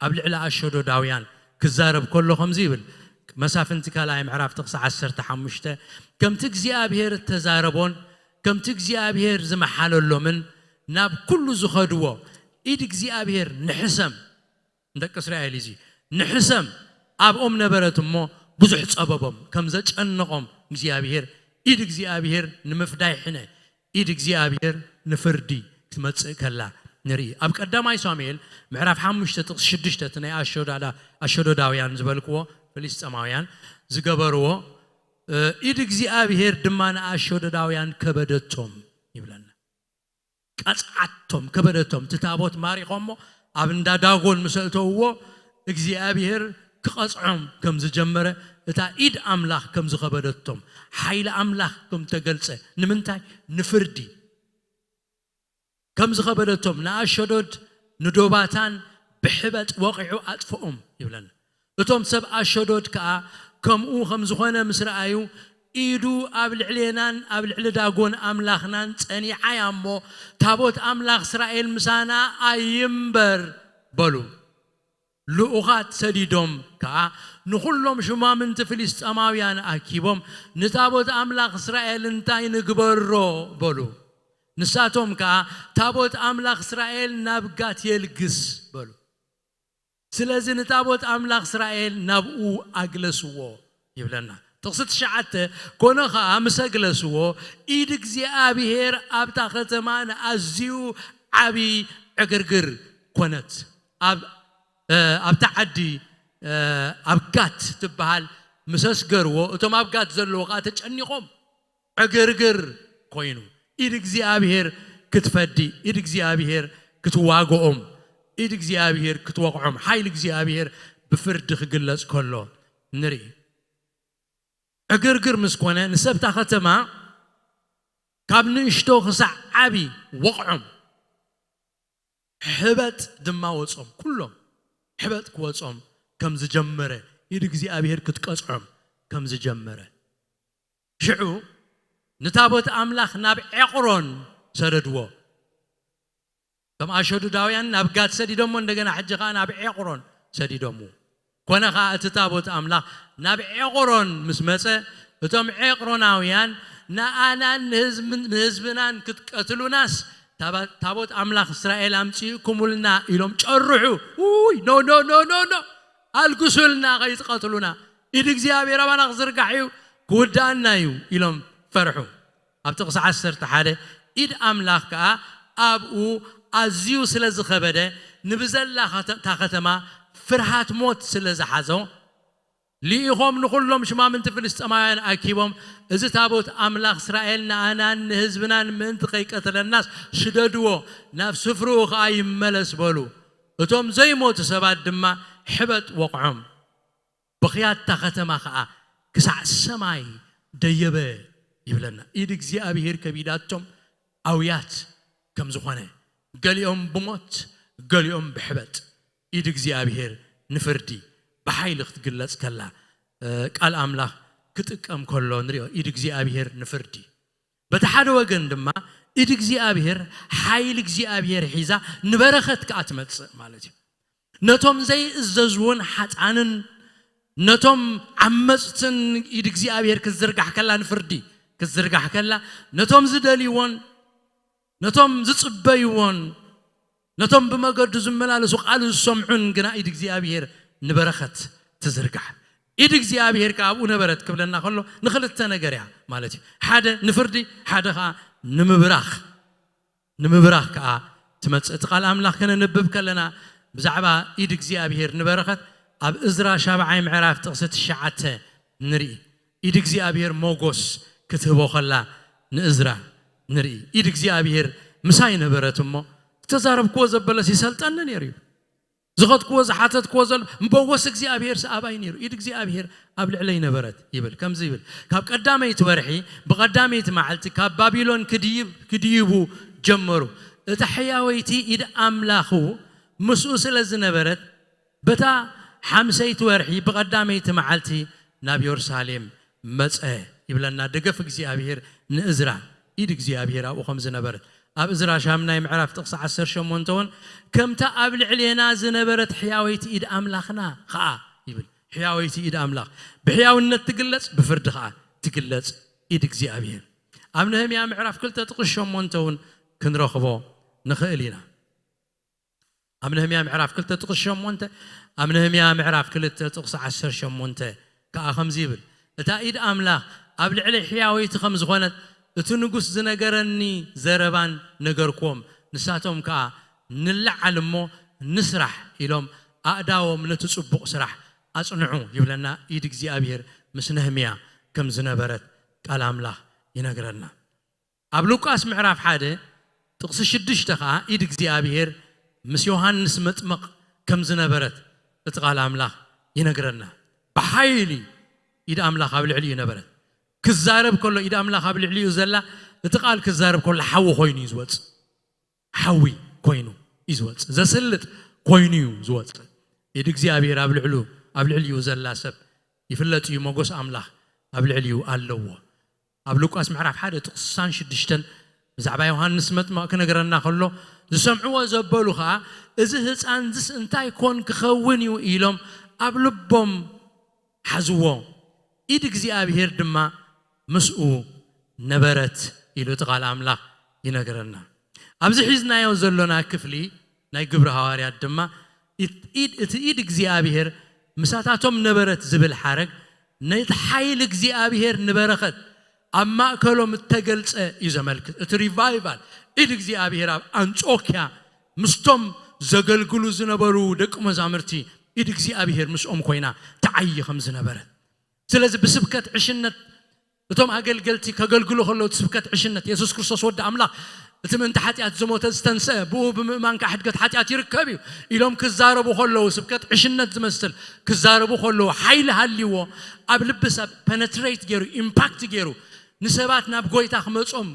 ኣብ ልዕሊ ኣሾዶዳውያን ክዛረብ ከሎ ከምዚ ይብል። መሳፍንቲ ካልኣይ ምዕራፍ ጥቕሲ ዓሰርተ ሓሙሽተ፣ ከምቲ እግዚኣብሔር እተዛረቦን ከምቲ እግዚኣብሔር ዝመሓለሎምን ናብ ኩሉ ዝኸድዎ ኢድ እግዚኣብሔር ንሕሰም፣ ንደቂ እስራኤል እዚ ንሕሰም ኣብኦም ነበረት እሞ ብዙሕ ጸበቦም ከም ዘጨነቖም እግዚኣብሔር፣ ኢድ እግዚኣብሔር ንምፍዳይ ሕነ፣ ኢድ እግዚኣብሔር ንፍርዲ ክትመጽእ ከላ ንርኢ። ኣብ ቀዳማይ ሳሙኤል ምዕራፍ ሓሙሽተ ጥቕሲ ሽዱሽተ እቲ ናይ ኣሾዳዳ-፣ ኣሾዶዳውያን ዝበልክዎ ፍልስጤማውያን ዝገበርዎ፣ እ፣ ኢድ እግዚኣብሔር ድማ ንኣሾዶዳውያን ከበደቶም ይብለና። ቀጽዓቶም፣ ከበደቶም። እቲ ታቦት ማሪኾሞ ኣብ እንዳ ዳጎን ምስ ኣእተውዎ እግዚኣብሔር ክቐጽዖም ከም ዝጀመረ፣ እታ ኢድ ኣምላኽ ከም ዝኸበደቶም፣ ሓይሊ ኣምላኽ ከም ተገልጸ፣ ንምንታይ? ንፍርዲ ከም ዝኸበደቶም፣ ንኣሸዶድ ንዶባታን ብሕበጥ ወቒዑ ኣጥፍኦም ይብለና። እቶም ሰብ ኣሸዶድ ከኣ ከምኡ ከም ዝኾነ ምስ ረኣዩ፣ ኢዱ ኣብ ልዕሌናን ኣብ ልዕሊ ዳጎን ኣምላኽናን ጸኒዓ እያ እሞ፣ ታቦት ኣምላኽ እስራኤል ምሳና ኣይንበር በሉ። ልኡኻት ሰዲዶም ከኣ ንኹሎም ሹማምንቲ ፍልስጤማውያን ኣኪቦም፣ ንታቦት ኣምላኽ እስራኤል እንታይ ንግበሮ በሉ። ንሳቶም ከኣ ታቦት ኣምላኽ እስራኤል ናብ ጋት የልግስ በሉ። ስለዚ ንታቦት ኣምላኽ እስራኤል ናብኡ ኣግለስዎ ይብለና። ጥቕሲ ትሽዓተ፣ ኮነ ኸኣ ምስ ኣግለስዎ፣ ኢድ እግዚኣብሔር ኣብታ ኸተማ ንኣዝዩ ዓቢ ዕግርግር ኮነት። ኣብ፣ እ፣ ኣብታ ዓዲ፣ እ፣ ኣብ ጋት ትበሃል ምስ ኣስገርዎ፣ እቶም ኣብ ጋት ዘለዉ ኸኣ ተጨኒቖም፣ ዕግርግር ኮይኑ፣ ኢድ እግዚኣብሔር ክትፈዲ፣ ኢድ እግዚኣብሔር ክትዋግኦም፣ ኢድ እግዚኣብሔር ክትወቕዖም፣ ሓይሊ እግዚኣብሔር ብፍርዲ ክግለጽ ከሎ ንርኢ። ዕግርግር ምስ ኮነ፣ ንሰብታ ከተማ ካብ ንእሽቶ ክሳዕ ዓቢ ወቕዖም። ሕበጥ ድማ ወጾም፣ ኩሎም ሕበጥ ክወጾም ከም ዝጀመረ፣ ኢድ እግዚኣብሔር ክትቀጽዖም ከም ዝጀመረ። ሽዑ ንታቦት ኣምላኽ ናብ ዔቕሮን ሰደድዎ። ከም ኣሸዱዳውያን ናብ ጋት ሰዲዶሞ፣ እንደገና ሕጂ ኸኣ ናብ ዔቕሮን ሰዲዶሞ። ኮነ ኸኣ እቲ ታቦት ኣምላኽ ናብ ዔቕሮን ምስ መጸ፣ እቶም ዔቕሮናውያን ንኣናን ንህዝብ-፣ ንህዝብናን ክትቀትሉናስ ታባ-፣ ታቦት ኣምላኽ እስራኤል ኣምጺእኩሙልና ኢሎም ጨርሑ። ውይ፣ ኖ፣ ኖ፣ ኖ፣ ኖ፣ ኖ፣ ኣልግሱልና፣ ከይትቐትሉና፣ ኢድ እግዚኣብሔር ኣባና ክዝርጋሕ እዩ፣ ክውድኣና እዩ ኢሎም ፈርሑ። ኣብ ጥቕሲ ዓሰርተ ሓደ፣ ኢድ ኣምላኽ ከኣ ኣብኡ ኣዝዩ ስለ ዝኸበደ፣ ንብዘላ ኸተ-፣ እታ ኸተማ ፍርሃት ሞት ስለ ዝሓዞ፣ ልኢኾም ንኹሎም ሽማምንቲ ፍልስጤማውያን ኣኪቦም፣ "እዚ ታቦት ኣምላኽ እስራኤል ንኣናን ንህዝብናን ምእንቲ ኸይቀትለናስ ስደድዎ፣ ናብ ስፍርኡ ኸኣ ይመለስ" በሉ። እቶም ዘይሞቱ ሰባት ድማ ሕበጥ ወቕዖም፣ ብኽያት እታ ከተማ ኸኣ ክሳዕ ሰማይ ደየበ ይብለና። ኢድ እግዚኣብሔር ከቢዳቶም ኣውያት ከም ዝኾነ፣ ገሊኦም ብሞት፣ ገሊኦም ብሕበጥ፣ ኢድ እግዚኣብሔር ንፍርዲ ብሓይሊ ክትግለጽ ከላ፣ እ፣ ቃል ኣምላኽ ክጥቀም ከሎ ንሪኦ። ኢድ እግዚኣብሔር ንፍርዲ። በቲ ሓደ ወገን ድማ ኢድ እግዚኣብሔር፣ ሓይሊ እግዚኣብሔር ሒዛ ንበረኸት ከኣ ትመጽእ ማለት እዩ። ነቶም ዘይእዘዝዎን ሓጣንን፣ ነቶም ዓመጽትን ኢድ እግዚኣብሔር ክትዝርጋሕ ከላ፣ ንፍርዲ ክትዝርጋሕ ከላ፣ ነቶም ዝደልይዎን፣ ነቶም ዝጽበይዎን፣ ነቶም ብመገዱ ዝመላለሱ፣ ቃሉ ዝሰምዑን ግና ኢድ እግዚኣብሔር ንበረኸት ትዝርጋሕ። ኢድ እግዚኣብሔር ከኣ ኣብኡ ነበረት ክብለና ከሎ ንኽልተ ነገር እያ ማለት እዩ። ሓደ ንፍርዲ፣ ሓደ ከኣ ንምብራኽ፣ ንምብራኽ ከኣ ትመጽእ። እቲ ቃል ኣምላኽ ከነንብብ ከለና ብዛዕባ ኢድ እግዚኣብሔር ንበረኸት ኣብ እዝራ ሻብዓይ ምዕራፍ ጥቕሲ ትሽዓተ ንርኢ። ኢድ እግዚኣብሔር ሞጎስ ክትህቦ ከላ ንእዝራ ንርኢ። ኢድ እግዚኣብሔር ምሳይ ነበረት እሞ ዝተዛረብክዎ ዘበለስ ይሰልጠኒ ነይሩ እዩ። ዝኸድክዎ ዝሓተትክዎ ዘሎ መጎስ እግዚኣብሔር ሰኣባይ ነይሩ። ኢድ እግዚኣብሔር ኣብ ልዕለይ ነበረት ይብል። ከምዚ ይብል፣ ካብ ቀዳመይቲ ወርሒ ብቐዳመይቲ መዓልቲ ካብ ባቢሎን ክድይብ-፣ ክድይቡ ጀመሩ። እታ ሕያወይቲ ኢድ ኣምላኹ ምስኡ ስለ ዝነበረት፣ በታ ሓምሰይቲ ወርሒ ብቐዳመይቲ መዓልቲ ናብ የሩሳሌም መጸ ይብለና። ደገፍ እግዚኣብሔር ንእዝራ፣ ኢድ እግዚኣብሔር ኣብኡ ከም ዝነበረት። ኣብ እዝራ ሻምናይ ምዕራፍ ጥቕሲ ዓሰርተ ሸሞንተ እውን፣ ከምታ ኣብ ልዕሌና ዝነበረት ሕያወይቲ ኢድ ኣምላኽና ኸኣ ይብል። ሕያወይቲ ኢድ ኣምላኽ ብሕያውነት ትግለጽ፣ ብፍርዲ ኸኣ ትግለጽ ኢድ እግዚኣብሔር። ኣብ ነህምያ ምዕራፍ ክልተ ጥቕሲ ሸሞንተ እውን ክንረኽቦ ንኽእል ኢና። ኣብ ነህምያ ምዕራፍ ክልተ ጥቕሲ ሸሞንተ፣ ኣብ ነህምያ ምዕራፍ ክልተ ጥቕሲ ዓሰርተ ሸሞንተ ከኣ ከምዚ ይብል፣ እታ ኢድ ኣምላኽ ኣብ ልዕሊ ሕያወይቲ ከም ዝኾነት እቲ ንጉስ ዝነገረኒ ዘረባን ነገርክዎም። ንሳቶም ከኣ፣ "ንለዓል እሞ ንስራሕ" ኢሎም ኣእዳዎም ነቲ ጽቡቕ ስራሕ ኣጽንዑ ይብለና። ኢድ እግዚኣብሔር ምስ ነህምያ ከም ዝነበረት ቃል ኣምላኽ ይነግረና። ኣብ ሉቃስ ምዕራፍ ሓደ ጥቕሲ ሽዱሽተ ኸኣ ኢድ እግዚኣብሔር ምስ ዮሃንስ መጥምቕ ከም ዝነበረት እቲ ቃል ኣምላኽ ይነግረና። ብሓይሊ ኢድ ኣምላኽ ኣብ ልዕሊኡ ነበረት። ክዛረብ ከሎ ኢድ ኣምላኽ ኣብ ልዕሊኡ ዘላ፣ እቲ ቃል ክዛረብ ከሎ ሓዊ ኮይኑ እዩ ዝወጽእ። ሓዊ ኮይኑ እዩ ዝወጽእ። ዘስልጥ ኮይኑ እዩ ዝወጽእ። ኢድ እግዚኣብሔር ኣብ ልዕሉ-፣ ኣብ ልዕሊኡ ዘላ ሰብ ይፍለጥ እዩ። ሞጎስ ኣምላኽ ኣብ ልዕሊኡ ኣለዎ። ኣብ ሉቃስ ምዕራፍ ሓደ ጥቕሲ ስሳን ሽዱሽተን ብዛዕባ ዮሃንስ መጥምቕ ክነግረና ከሎ፣ ዝሰምዕዎ ዘበሉ ኸኣ፣ "እዚ ህፃንዝስ እንታይ ኮን ክኸውን እዩ?" ኢሎም ኣብ ልቦም ሓዝዎ። ኢድ እግዚኣብሔር ድማ ምስኡ ነበረት ኢሉ እቲ ቃል ኣምላኽ ይነግረና። ኣብዚ ሒዝናዮ ዘሎና ክፍሊ ናይ ግብሪ ሃዋርያት ድማ፣ ኢድ-፣ ኢድ-፣ እቲ ኢድ እግዚኣብሔር ምሳታቶም ነበረት ዝብል ሓረግ፣ ነቲ ሓይሊ እግዚኣብሔር ንበረኸት ኣብ ማእከሎም እተገልጸ እዩ ዘመልክት። እቲ ሪቫይቫል፣ ኢድ እግዚኣብሔር ኣብ ኣንጾክያ ምስቶም ዘገልግሉ ዝነበሩ ደቂ መዛሙርቲ፣ ኢድ እግዚኣብሔር ምስኦም ኮይና ትዓዪ ከም ዝነበረት። ስለዚ ብስብከት ዕሽነት እቶም ኣገልገልቲ ከገልግሉ ከለዉ፣ እቲ ስብከት ዕሽነት፣ የሱስ ክርስቶስ ወዲ ኣምላኽ፣ እቲ ምእንቲ ሓጢኣት ዝሞተ ዝተንስአ፣ ብኡ ብምእማን ከኣ ሕድገት ሓጢኣት ይርከብ እዩ ኢሎም ክዛረቡ ከለዉ፣ ስብከት ዕሽነት ዝመስል ክዛረቡ ከለዉ፣ ሓይሊ ሃልይዎ፣ ኣብ ልቢ ሰብ ፐነትሬት ገይሩ፣ ኢምፓክት ገይሩ፣ ንሰባት ናብ ጎይታ ክመጾም፣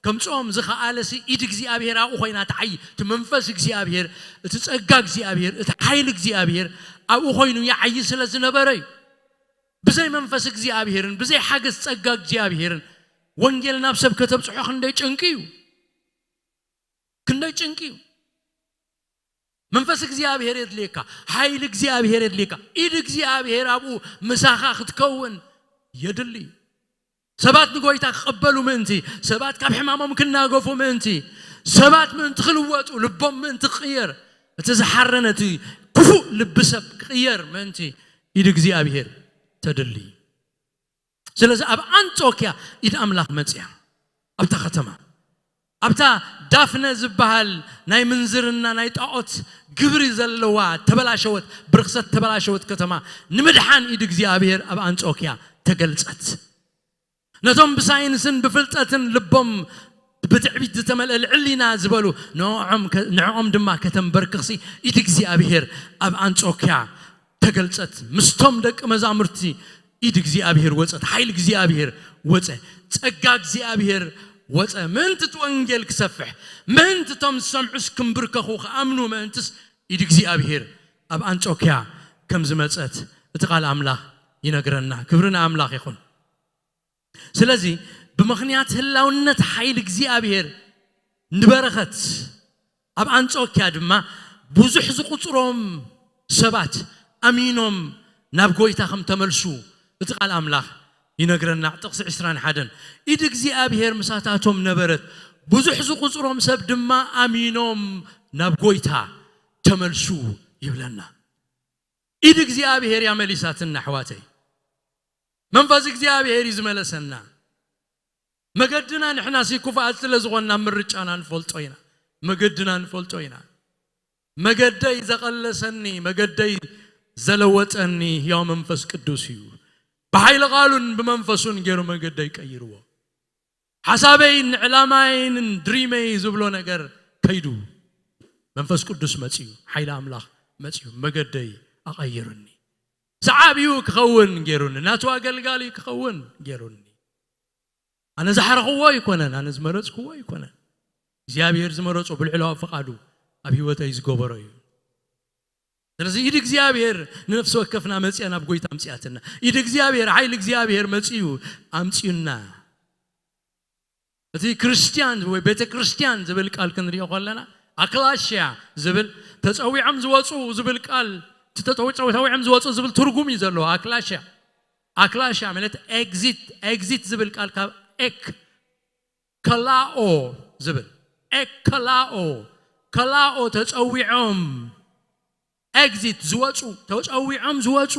ከምጽኦም ዝኸኣለሲ፣ ኢድ እግዚኣብሔር ኣብኡ ኮይና ትዓዪ። እቲ መንፈስ እግዚኣብሔር፣ እቲ ጸጋ እግዚኣብሔር፣ እቲ ሓይሊ እግዚኣብሔር ኣብኡ ኮይኑ ይዓዪ ስለ ዝነበረ እዩ። ብዘይ መንፈስ እግዚኣብሔርን ብዘይ ሓገዝ ጸጋ እግዚኣብሔርን ወንጌል ናብ ሰብ ከተብጽሖ ክንደይ ጭንቂ እዩ። ክንደይ ጭንቂ እዩ። መንፈስ እግዚኣብሔር የድልየካ፣ ሓይሊ እግዚኣብሔር የድልየካ፣ ኢድ እግዚኣብሔር ኣብኡ ምሳኻ ክትከውን የድሊ። ሰባት ንጎይታ ክቕበሉ ምእንቲ፣ ሰባት ካብ ሕማሞም ክናገፉ ምእንቲ፣ ሰባት ምእንቲ ክልወጡ፣ ልቦም ምእንቲ ክቕየር፣ እቲ ዝሓረነ፣ እቲ ክፉእ ልቢ ሰብ ክቕየር ምእንቲ ኢድ እግዚኣብሔር ተድሊ። ስለዚ ኣብ ኣንጾክያ ኢድ ኣምላኽ መጽያ። ኣብታ ከተማ፣ ኣብታ ዳፍነ ዝበሃል ናይ ምንዝርና ናይ ጣዖት ግብሪ ዘለዋ ተበላሸወት፣ ብርኽሰት ተበላሸወት ከተማ ንምድሓን ኢድ እግዚኣብሔር ኣብ ኣንጾክያ ተገልጸት። ነቶም ብሳይንስን ብፍልጠትን ልቦም ብትዕቢት ዝተመልአ ልዕሊና ዝበሉ ንዕኦም ከ- ንዕኦም ድማ ከተንበርክኽሲ ኢድ እግዚኣብሔር ኣብ ኣንጾኪያ ተገልጸት። ምስቶም ደቂ መዛሙርቲ ኢድ እግዚኣብሔር ወጸት፣ ሓይሊ እግዚኣብሔር ወጸ፣ ጸጋ እግዚኣብሔር ወጸ። ምእንቲ እቲ ወንጌል ክሰፍሕ፣ ምእንቲ እቶም ዝሰምዑስ ክምብርከኹ ክኣምኑ ምእንትስ ኢድ እግዚኣብሔር ኣብ ኣንጾኪያ ከም ዝመጸት እቲ ቃል ኣምላኽ ይነግረና። ክብሪ ንኣምላኽ ይኹን። ስለዚ ብምኽንያት ህላውነት ሓይሊ እግዚኣብሔር ንበረኸት ኣብ ኣንጾኪያ ድማ ብዙሕ ዝቁጽሮም ሰባት ኣሚኖም ናብ ጎይታ ከም ተመልሱ እቲ ቃል ኣምላኽ ይነግረና። ጥቕሲ ዕስራን ሓደን ኢድ እግዚኣብሔር ምሳታቶም ነበረት፣ ብዙሕ ዝቁጽሮም ሰብ ድማ ኣሚኖም ናብ ጎይታ ተመልሱ ይብለና። ኢድ እግዚኣብሔር እያ መሊሳትና ኣሕዋተይ። መንፈስ እግዚኣብሔር እዩ ዝመለሰና። መገድና ንሕና ሲ ክፉኣት ስለ ዝኾንና ምርጫና ንፈልጦ ኢና። መገድና ንፈልጦ ኢና። መገደይ ዘቐለሰኒ፣ መገደይ ዘለወጠኒ ህያው መንፈስ ቅዱስ እዩ። ብሓይሊ ቃሉን ብመንፈሱን ገይሩ መገደይ ቀይርዎ። ሓሳበይን ዕላማይን ድሪመይ ዝብሎ ነገር ከይዱ መንፈስ ቅዱስ መፅዩ፣ ሓይሊ ኣምላኽ መፅዩ መገደይ ኣቐይሩኒ። ሰዓቢኡ ክኸውን ገይሩኒ፣ ናቱ ኣገልጋሊ ክኸውን ገይሩኒ። ኣነ ዝሓረኽዎ ኣይኮነን፣ ኣነ ዝመረፅክዎ ኣይኮነን። እግዚኣብሔር ዝመረፆ ብልዕላዊ ፍቓዱ ኣብ ህይወተይ ዝገበሮ እዩ። ስለዚ ኢድ እግዚኣብሔር ንነፍሲ ወከፍና መፅያ ናብ ጎይታ ኣምፅያትና። ኢድ እግዚኣብሔር፣ ሓይሊ እግዚኣብሔር መፅዩ ኣምፅዩና። እቲ ክርስቲያን ወይ ቤተ ክርስቲያን ዝብል ቃል ክንሪኦ ከለና ኣክላሽያ ዝብል ተፀዊዖም ዝወፁ ዝብል ቃል እቲ ተፀዊ- ተፀዊዖም ዝወፁ ዝብል ትርጉም እዩ ዘለዎ። ኣክላሽያ ኣክላሽያ ማለት ኤግዚት ኤግዚት ዝብል ቃል ካብ ኤክ ከላኦ ዝብል ኤክ ከላኦ ከላኦ ተፀዊዖም ኤግዚት ዝወፁ ተፀዊዖም ዝወፁ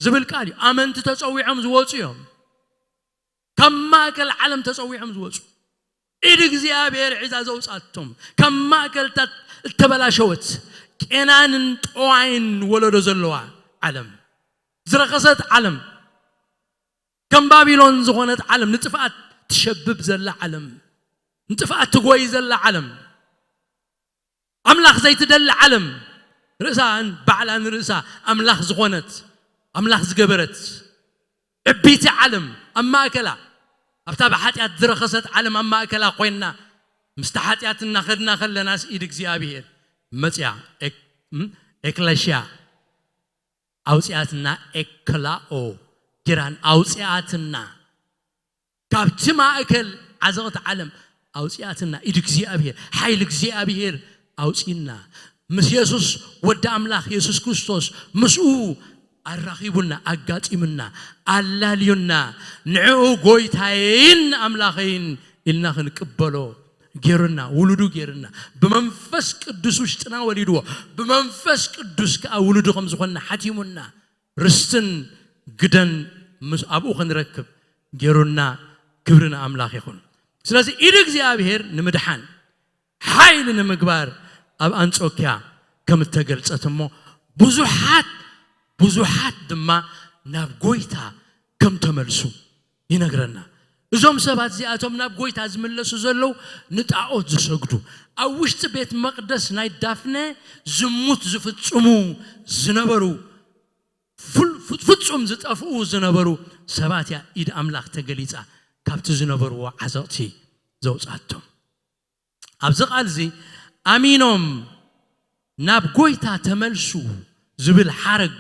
ዝብል ቃል እዩ። ኣመንቲ ተፀዊዖም ዝወፁ እዮም። ካብ ማእከል ዓለም ተጸዊዖም ዝወጹ ኢድ እግዚኣብሔር ሒዛ ዘውጻቶም ካብ ማእከልታት እተበላሸወት ቄናንን ጠዋይን ወለዶ ዘለዋ ዓለም ዝረኸሰት ዓለም ከም ባቢሎን ዝኾነት ዓለም ንጥፍኣት ትሸብብ ዘላ ዓለም ንጥፍኣት ትጎይ ዘላ ዓለም ኣምላኽ ዘይትደሊ ዓለም ርእሳ ባዕላ ንርእሳ ኣምላኽ ዝኾነት ኣምላኽ ዝገበረት ዕቢቲ ዓለም ኣብ ማእከላ ኣብታ ብሓጢኣት ዝረኸሰት ዓለም ኣብ ማእከላ ኮይና ምስቲ ሓጢኣት እናኸድና ከለናስ ኢድ እግዚኣብሔር መፅያ ኤክ- እም? ኤክለሽያ ኣውፅኣትና ኤክላኦ ኪራን ኣውፅኣትና ካብቲ ማእከል ዓዘቕቲ ዓለም ኣውፅኣትና ኢድ እግዚኣብሔር ሓይሊ እግዚኣብሔር ኣውፅና ምስ የሱስ ወዲ ኣምላኽ የሱስ ክርስቶስ ምስኡ ኣራኺቡና ኣጋጢሙና ኣላልዩና ንዕኡ ጎይታየይን ኣምላኸይን ኢልና ክንቅበሎ ገይሩና ውሉዱ ገይሩና ብመንፈስ ቅዱስ ውሽጥና ወሊድዎ ብመንፈስ ቅዱስ ከዓ ውሉዱ ከም ዝኾንና ሓቲሙና ርስትን ግደን ምስ ኣብኡ ክንረክብ ገይሩና ክብሪ ንኣምላኽ ይኹን ስለዚ ኢድ እግዚኣብሔር ንምድሓን ሓይሊ ንምግባር ኣብ ኣንጾኪያ ከም እተገልጸት እሞ ብዙሓት ብዙሓት ድማ ናብ ጎይታ ከም ተመልሱ ይነግረና እዞም ሰባት እዚኣቶም ናብ ጎይታ ዝምለሱ ዘለዉ ንጣዖት ዝሰግዱ ኣብ ውሽጢ ቤት መቅደስ ናይ ዳፍነ ዝሙት ዝፍጽሙ ዝነበሩ ፍጹም ዝጠፍኡ ዝነበሩ ሰባት እያ ኢድ ኣምላኽ ተገሊጻ ካብቲ ዝነበርዎ ዓዘቕቲ ዘውጻቶም ኣብዚ ቃል እዚ ኣሚኖም ናብ ጎይታ ተመልሱ ዝብል ሓረግ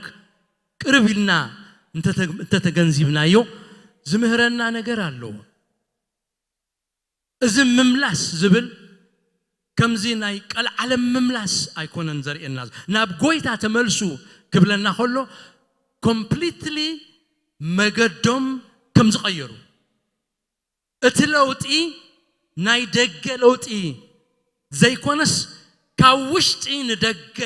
ቅርብ ኢልና እንተተገንዚብናዮ ዝምህረና ነገር ኣለዎ እዚ ምምላስ ዝብል ከምዚ ናይ ቀልዓለም ምምላስ ኣይኮነን ዘርእየና ናብ ጎይታ ተመልሱ ክብለና ከሎ ኮምፕሊትሊ መገዶም ከም ዝቐየሩ እቲ ለውጢ ናይ ደገ ለውጢ ዘይኮነስ ካብ ውሽጢ ንደገ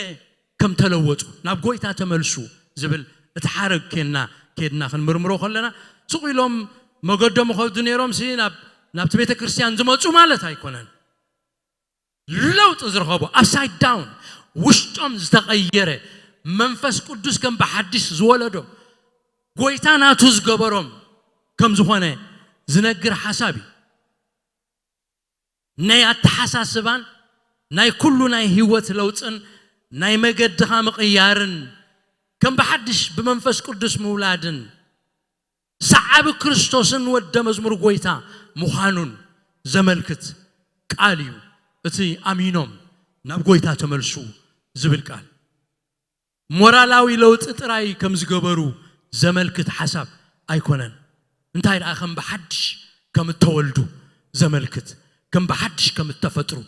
ከም ተለወጡ ናብ ጎይታ ተመልሱ ዝብል እቲ ሓረግ ኬና ኬድና ክንምርምሮ ከለና ስቕ ኢሎም መገዶም ኸዱ ነይሮም ሲ ናብቲ ቤተ ክርስቲያን ዝመፁ ማለት ኣይኮነን ለውጢ ዝረኸቡ ኣፕሳይድ ዳውን ውሽጦም ዝተቐየረ መንፈስ ቅዱስ ከም ብሓዲስ ዝወለዶ ጎይታ ናቱ ዝገበሮም ከም ዝኾነ ዝነግር ሓሳብ እዩ ናይ ኣተሓሳስባን ናይ ኩሉ ናይ ህይወት ለውጥን ናይ መገድኻ ምቕያርን ከም ብሓድሽ ብመንፈስ ቅዱስ ምውላድን ሰዓቢ ክርስቶስን ወደ መዝሙር ጎይታ ምዃኑን ዘመልክት ቃል እዩ። እቲ ኣሚኖም ናብ ጎይታ ተመልሱ ዝብል ቃል ሞራላዊ ለውጢ ጥራይ ከም ዝገበሩ ዘመልክት ሓሳብ ኣይኮነን። እንታይ ደኣ ከም ብሓድሽ ከም እተወልዱ ዘመልክት፣ ከም ብሓድሽ ከም እተፈጥሩ፣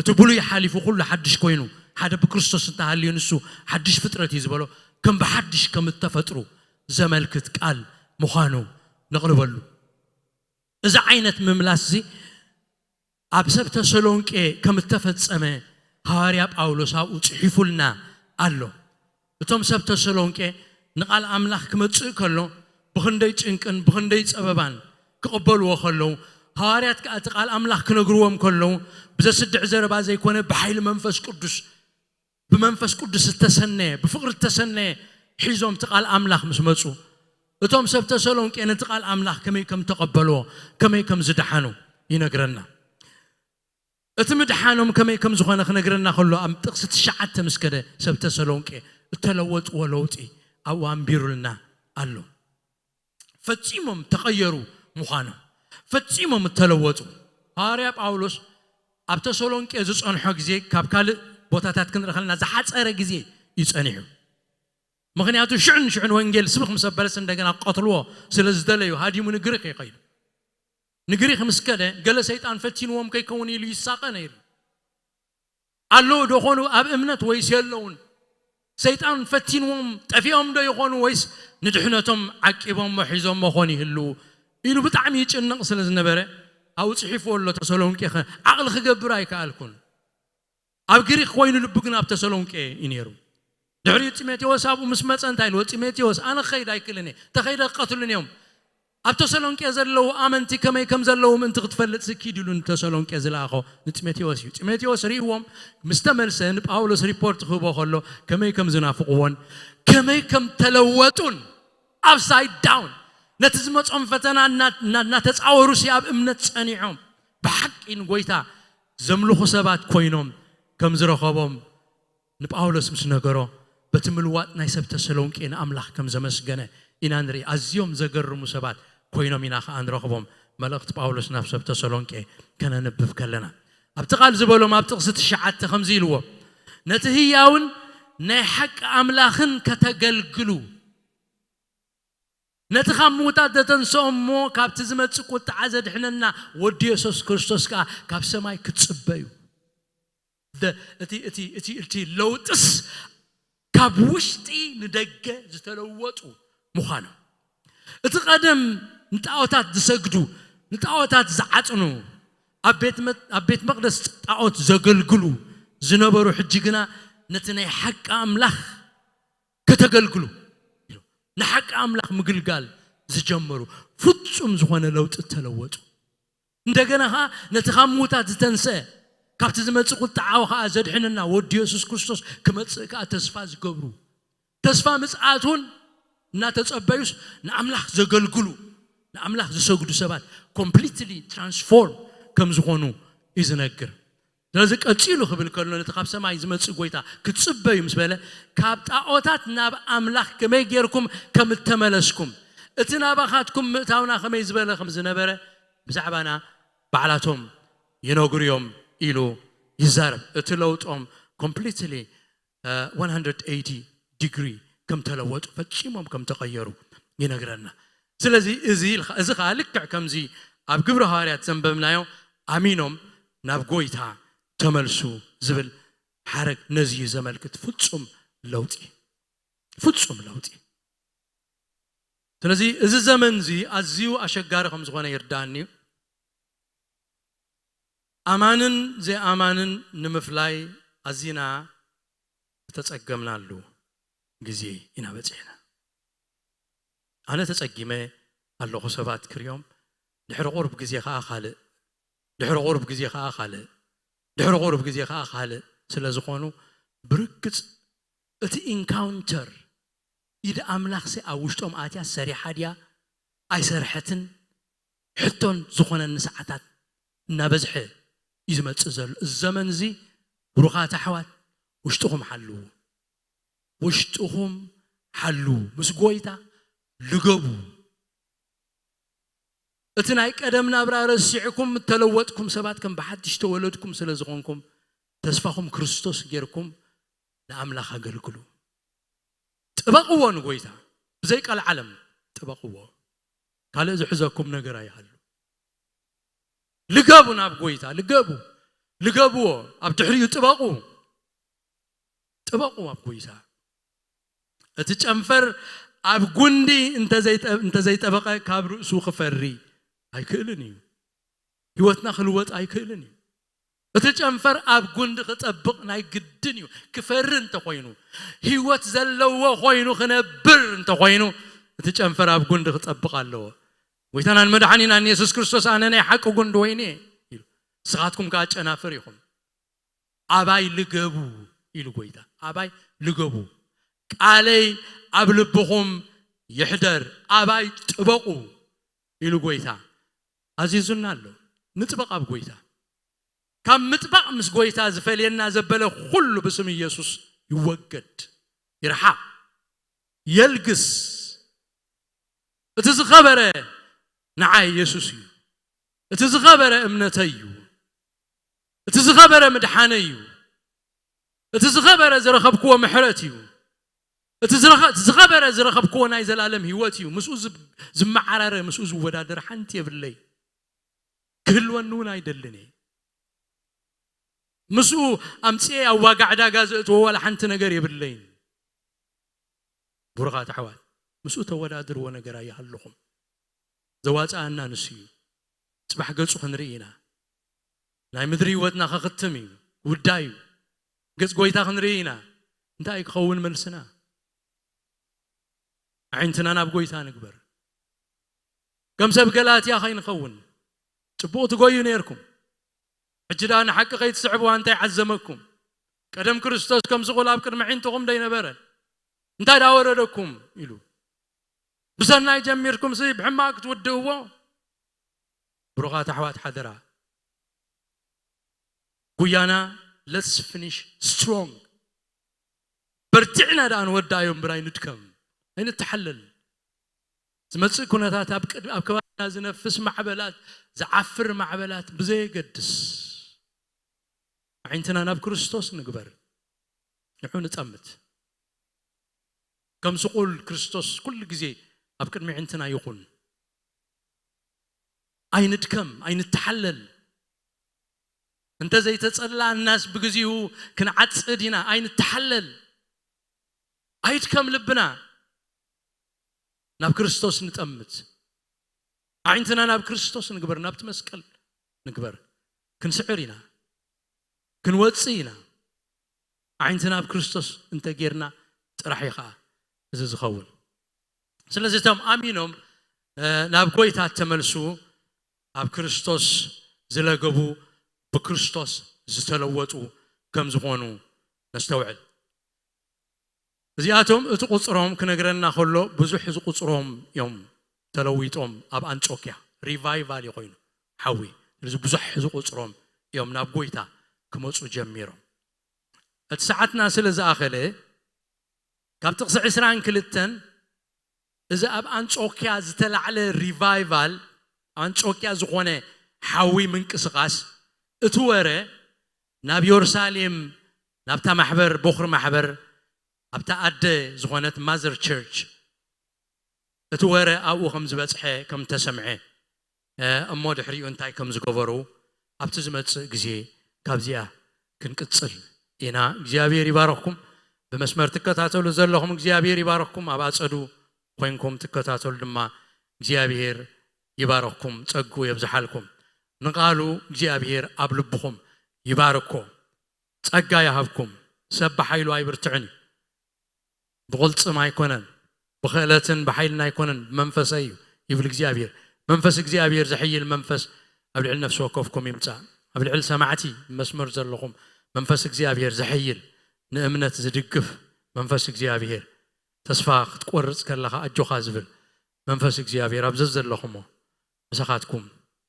እቲ ብሉይ ሓሊፉ ኩሉ ሓድሽ ኮይኑ ሓደ ብክርስቶስ እንተሃልዩ ንሱ ሓድሽ ፍጥረት እዩ ዝበሎ፣ ከም ብሓድሽ ከም እተፈጥሩ ዘመልክት ቃል ምዃኑ ነቕርበሉ። እዚ ዓይነት ምምላስ እዚ ኣብ ሰብ ተሰሎንቄ ከም እተፈጸመ ሃዋርያ ጳውሎስ ኣብኡ ጽሒፉልና ኣሎ። እቶም ሰብ ተሰሎንቄ ንቓል ኣምላኽ ክመጽእ ከሎ ብኽንደይ ጭንቅን ብኽንደይ ጸበባን ክቕበልዎ ከለዉ፣ ሃዋርያት ከኣ እቲ ቃል ኣምላኽ ክነግርዎም ከለዉ ብዘስድዕ ዘረባ ዘይኮነ ብሓይሊ መንፈስ ቅዱስ ብመንፈስ ቅዱስ እተሰነየ ብፍቕሪ እተሰነየ ሒዞም እቲ ቃል ኣምላኽ ምስ መጹ እቶም ሰብ ተሰሎንቄ ነቲ ቃል ኣምላኽ ከመይ ከም ተቐበልዎ ከመይ ከም ዝደሓኑ ይነግረና። እቲ ምድሓኖም ከመይ ከም ዝኾነ ክነግረና ከሎ ኣብ ጥቕሲ ትሽዓተ ምስ ከደ ሰብ ተሰሎንቄ እተለወጥዎ ለውጢ ኣብኡ ኣንቢሩልና ኣሎ። ፈጺሞም ተቐየሩ ምዃኖም ፈጺሞም እተለወጡ። ሃዋርያ ጳውሎስ ኣብ ተሰሎንቄ ዝጸንሖ ግዜ ካብ ካልእ ቦታታት ክንርኢ ከለና ዝሓጸረ ግዜ እዩ ጸኒሑ። ምኽንያቱ ሽዑን ሽዑን ወንጌል ስብኽ ምስ ኣበለስ እንደገና ክቐትልዎ ስለ ዝደለዩ ሃዲሙ ንግሪኽ እዩ ከይዱ። ንግሪኽ ምስ ከደ ገለ ሰይጣን ፈቲንዎም ከይከውን ኢሉ ይሳቐ ነይሩ። ኣለዉ ዶ ኾኑ ኣብ እምነት ወይስ የለውን? ሰይጣን ፈቲንዎም ጠፊኦም ዶ ይኾኑ ወይስ ንድሕነቶም ዓቂቦሞ ሒዞሞ ኾን ይህልዉ ኢሉ ብጣዕሚ ይጭነቕ ስለ ዝነበረ ኣብኡ ጽሒፍዎ ኣሎ። ተሰሎንቄኸ ዓቕሊ ክገብር ኣይከኣልኩን። ኣብ ግሪክ ኮይኑ ልቡ ግን ኣብ ተሰሎንቄ እዩ ነይሩ። ድሕሪኡ ጢሞቴዎስ ኣብኡ ምስ መጸ እንታይ ኢልዎ? ጢሞቴዎስ ኣነ ክኸይድ ኣይክእልን እየ፣ ተኸይደ ክቐትሉን እዮም። ኣብ ተሰሎንቄ ዘለዉ ኣመንቲ ከመይ ከም ዘለዉ ምእንቲ ክትፈልጥ ስኪድ ኢሉ ንተሰሎንቄ ዝለኣኾ ንጢሞቴዎስ እዩ። ጢሞቴዎስ ርእይዎም ምስ ተመልሰ ንጳውሎስ ሪፖርት ክህቦ ከሎ ከመይ ከም ዝናፍቕዎን ከመይ ከም ተለወጡን ኣፕሳይድ ዳውን ነቲ ዝመጾም ፈተና እናተጻወሩ ሲ ኣብ እምነት ጸኒዖም ብሓቂ ንጎይታ ዘምልኹ ሰባት ኮይኖም ከም ዝረኸቦም ንጳውሎስ ምስ ነገሮ በቲ ምልዋጥ ናይ ሰብ ተሰሎንቄ ንኣምላኽ ከም ዘመስገነ ኢና ንርኢ። ኣዝዮም ዘገርሙ ሰባት ኮይኖም ኢና ከኣ ንረኽቦም። መልእኽቲ ጳውሎስ ናብ ሰብ ተሰሎንቄ ከነንብብ ከለና ኣብቲ ቃል ዝበሎም ኣብ ጥቕሲ ትሽዓተ ከምዚ ኢልዎ ነቲ ህያውን ናይ ሓቂ ኣምላኽን ከተገልግሉ ነቲ ካብ ምዉታት ዘተንስኦ እሞ ካብቲ ዝመጽእ ቁጥዓ ዘድሕነና ወዲ የሱስ ክርስቶስ ከኣ ካብ ሰማይ ክትጽበዩ እቲ እቲ እቲ እቲ ለውጥስ ካብ ውሽጢ ንደገ ዝተለወጡ ምዃኖም እቲ ቀደም ንጣዖታት ዝሰግዱ ንጣዖታት ዝዓጽኑ ኣብ ቤት መ- ኣብ ቤት መቕደስ ጣዖት ዘገልግሉ ዝነበሩ ሕጂ ግና ነቲ ናይ ሓቂ ኣምላኽ ከተገልግሉ ኢሉ ንሓቂ ኣምላኽ ምግልጋል ዝጀመሩ ፍጹም ዝኾነ ለውጢ ተለወጡ። እንደገና ኸዓ ነቲ ካብ ምዉታት ዝተንስአ ካብቲ ዝመጽእ ቁጥዓዊ ኸዓ ዘድሕነና ወዲ የሱስ ክርስቶስ ክመጽእ ከኣ ተስፋ ዝገብሩ ተስፋ ምጽኣት እውን እናተጸበዩስ ንኣምላኽ ዘገልግሉ ንኣምላኽ ዝሰግዱ ሰባት ኮምፕሊትሊ ትራንስፎርም ከም ዝኾኑ እዩ ዝነግር። ስለዚ ቀጺሉ ክብል ከሎ ነቲ ካብ ሰማይ ዝመጽእ ጎይታ ክትጽበዩ ምስ በለ ካብ ጣዖታት ናብ ኣምላኽ ከመይ ጌርኩም ከም እተመለስኩም እቲ ናባኻትኩም ምእታውና ከመይ ዝበለ ከም ዝነበረ ብዛዕባና ባዕላቶም ይነግሩ እዮም ኢሉ ይዛረብ። እቲ ለውጦም ኮምፕሊትሊ one hundred eighty ዲግሪ ከም ተለወጡ ፈጺሞም ከም ተቐየሩ ይነግረና። ስለዚ እዚ ኢልካ- እዚ ከዓ ልክዕ ከምዚ ኣብ ግብረ ሃዋርያት ዘንበብናዮ ኣሚኖም ናብ ጎይታ ተመልሱ ዝብል ሓረግ ነዚ እዩ ዘመልክት። ፍጹም ለውጢ ፍጹም ለውጢ። ስለዚ እዚ ዘመን እዚ ኣዝዩ ኣሸጋሪ ከም ዝኾነ ይርዳእኒ እዩ። ኣማንን ዘይኣማንን ንምፍላይ ኣዚና ዝተጸገምናሉ ግዜ ኢና በጺሕና። ኣነ ተጸጊመ ኣለኹ ሰባት ክሪኦም ድሕሪ ቁሩብ ግዜ ከኣ ካልእ ድሕሪ ቁሩብ ግዜ ከኣ ካልእ ድሕሪ ቁሩብ ግዜ ከኣ ካልእ ስለ ዝኾኑ ብርግጽ እቲ ኢንካውንተር ኢድ ኣምላኽሲ ኣብ ውሽጦም ኣትያ ሰሪሓ ድያ ኣይሰርሐትን ሕቶን ዝኾነኒ ሰዓታት እናበዝሐ እዩ ዝመጽእ ዘሎ። እዚ ዘመን እዚ ብሩኻት ኣሕዋት ውሽጥኹም ሓልዉ፣ ውሽጥኹም ሓልዉ፣ ምስ ጎይታ ልገቡ። እቲ ናይ ቀደም ናብራ ረሲዕኩም እተለወጥኩም ሰባት ከም ብሓድሽ ተወለድኩም ስለ ዝኾንኩም ተስፋኹም ክርስቶስ ጌርኩም ንኣምላኽ ኣገልግሉ። ጥበቕዎ ንጎይታ ብዘይ ቀልዓለም ጥበቕዎ። ካልእ ዝሕዘኩም ነገር ኣይሃሉ። ልገቡ ናብ ጎይታ ልገቡ። ልገብዎ ኣብ ድሕሪኡ ጥበቑ። ጥበቑ ኣብ ጎይታ። እቲ ጨንፈር ኣብ ጉንዲ እንተዘይጠበቐ ካብ ርእሱ ክፈሪ ኣይክእልን እዩ። ህይወትና ክልወጥ ኣይክእልን እዩ። እቲ ጨንፈር ኣብ ጉንዲ ክጠብቕ ናይ ግድን እዩ። ክፈሪ እንተኾይኑ፣ ህይወት ዘለዎ ኮይኑ ክነብር እንተኾይኑ፣ እቲ ጨንፈር ኣብ ጉንዲ ክጠብቕ ኣለዎ። ጎይታናን መድሓኒናን የሱስ ክርስቶስ ኣነ ናይ ሓቂ ጉንዲ ወይኒ እየ ኢሉ፣ ንስኻትኩም ከኣ ጨናፍር ኢኹም። ኣባይ ልገቡ ኢሉ ጎይታ፣ ኣባይ ልገቡ፣ ቃለይ ኣብ ልብኹም ይሕደር፣ ኣባይ ጥበቑ ኢሉ ጎይታ ኣዚዙና ኣሎ። ንጥበቕ ኣብ ጎይታ። ካብ ምጥባቕ ምስ ጎይታ ዝፈልየና ዘበለ ኩሉ ብስም ኢየሱስ ይወገድ፣ ይርሓቕ፣ የልግስ። እቲ ዝኸበረ ንዓይ ኢየሱስ እዩ። እቲ ዝኸበረ እምነተይ እዩ። እቲ ዝኸበረ ምድሓነይ እዩ። እቲ ዝኸበረ ዝረኸብክዎ ምሕረት እዩ። እቲ ዝረኸ-፣ እቲ ዝኸበረ ዝረኸብክዎ ናይ ዘላለም ህይወት እዩ። ምስኡ ዝብ-፣ ዝመዓራረ፣ ምስኡ ዝወዳደር ሓንቲ የብለይ። ክህልወኒ እውን ኣይደልን እየ። ምስኡ ኣምጽኤ ኣብ ዋጋ ዕዳጋ ዘእትዎ ዋላ ሓንቲ ነገር የብለይን። ብሩኻት ኣሕዋት፣ ምስኡ ተወዳድርዎ ነገር ኣይሃልኹም። ዘዋጽኣና ንሱ እዩ። ጽባሕ ገጹ ክንርኢ ኢና። ናይ ምድሪ ህይወትና ከኽትም እዩ። ውዳይ እዩ። ገጽ ጎይታ ክንርኢ ኢና። እንታይ ክኸውን መልስና? ኣዒንትና ናብ ጎይታ ንግበር። ከም ሰብ ገላትያ ከይንኸውን። ጽቡቕ ትጎዩ ነይርኩም። ሕጂ ደኣ ንሓቂ ከይትስዕብዋ እንታይ ዓዘመኩም? ቀደም ክርስቶስ ከምዚ ቁል ኣብ ቅድሚ ኣዒንትኹም ደይነበረ? እንታይ ደኣ ወረደኩም? ኢሉ። ብሰናይ ጀሚርኩምሲ ብሕማቕ ክትውድእዎ? ብሩኻት ኣሕዋት ሓደራ። ጉያና let's finish strong። በርቲዕና ደኣ ንወዳእዮም ብራይ ንድከም። ኣይንተሓለል። ዝመጽእ ኩነታት ኣብ ቅድ-፣ ኣብ ከባቢና ዝነፍስ ማዕበላት፣ ዝዓፍር ማዕበላት ብዘየገድስ ኣዒንትና ናብ ክርስቶስ ንግበር። ንዑ ንጠምት። ከም ስቑል ክርስቶስ ኩሉ ግዜ ኣብ ቅድሚ ኣዒንትና ይኹን። ኣይንድከም፣ ኣይንተሓለል። እንተ ዘይተጸላእናስ ብግዚኡ ክንዓጽድ ኢና። ኣይንተሓለል። ኣይድከም ልብና። ናብ ክርስቶስ ንጠምት። ኣዒንትና ናብ ክርስቶስ ንግበር፣ ናብቲ መስቀል ንግበር። ክንስዕር ኢና። ክንወጽእ ኢና። ኣዒንትና ኣብ ክርስቶስ እንተ ጌርና ጥራሕ እዩ ኸኣ እዚ ዝኸውን። ስለዚ እቶም ኣሚኖም፣ እ፣ ናብ ጎይታ እተመልሱ፣ ኣብ ክርስቶስ ዝለገቡ፣ ብክርስቶስ ዝተለወጡ ከም ዝኾኑ ነስተውዕል። እዚኣቶም እቲ ቁጽሮም ክነግረና ከሎ ብዙሕ ዝቁጽሮም እዮም ተለዊጦም ኣብ ኣንጾክያ ሪቫይቫል እዩ ኮይኑ ሓዊ። ስለዚ ብዙሕ ዝቁጽሮም እዮም ናብ ጎይታ ክመጹ ጀሚሮም። እቲ ሰዓትና ስለ ዝኣኸለ ካብ ጥቕሲ ዕስራን ክልተን እዚ ኣብ ኣንጾክያ ዝተላዕለ ሪቫይቫል፣ ኣንጾክያ ዝኾነ ሓዊ ምንቅስቓስ፣ እቲ ወረ ናብ የሩሳሌም፣ ናብታ ማሕበር፣ ቦኽሪ ማሕበር፣ ኣብታ ኣደ ዝኾነት ማዘር ቸርች፣ እቲ ወረ ኣብኡ ከም ዝበጽሐ፣ ከም ተሰምዐ፣ እ፣ እሞ ድሕሪኡ እንታይ ከም ዝገበሩ ኣብቲ ዝመጽእ ግዜ ካብዚኣ ክንቅጽል ኢና። እግዚኣብሔር ይባረኽኩም። ብመስመር ትከታተሉ ዘለኹም እግዚኣብሔር ይባረኽኩም። ኣብ ኣጸዱ ኮይንኩም ትከታተሉ ድማ እግዚኣብሔር ይባረኽኩም፣ ጸጉ የብዝሓልኩም። ንቃሉ እግዚኣብሔር ኣብ ልብኹም ይባርኮ። ጸጋ ይሃብኩም። ሰብ ብሓይሉ ኣይብርትዕን እዩ። ብቕልጽም ኣይኮነን፣ ብኽእለትን ብሓይልን ኣይኮነን፣ ብመንፈሰይ እዩ ይብል እግዚኣብሔር። መንፈስ እግዚኣብሔር ዘሐይል መንፈስ ኣብ ልዕሊ ነፍሲ ወከፍኩም ይምጻእ። ኣብ ልዕሊ ሰማዕቲ መስመር ዘለኹም መንፈስ እግዚኣብሔር ዘሐይል፣ ንእምነት ዝድግፍ መንፈስ እግዚኣብሔር፣ ተስፋ ክትቆርጽ ከለኻ ኣጆኻ ዝብል መንፈስ እግዚኣብሔር ኣብ ዘዘለኹሞ ምሳኻትኩም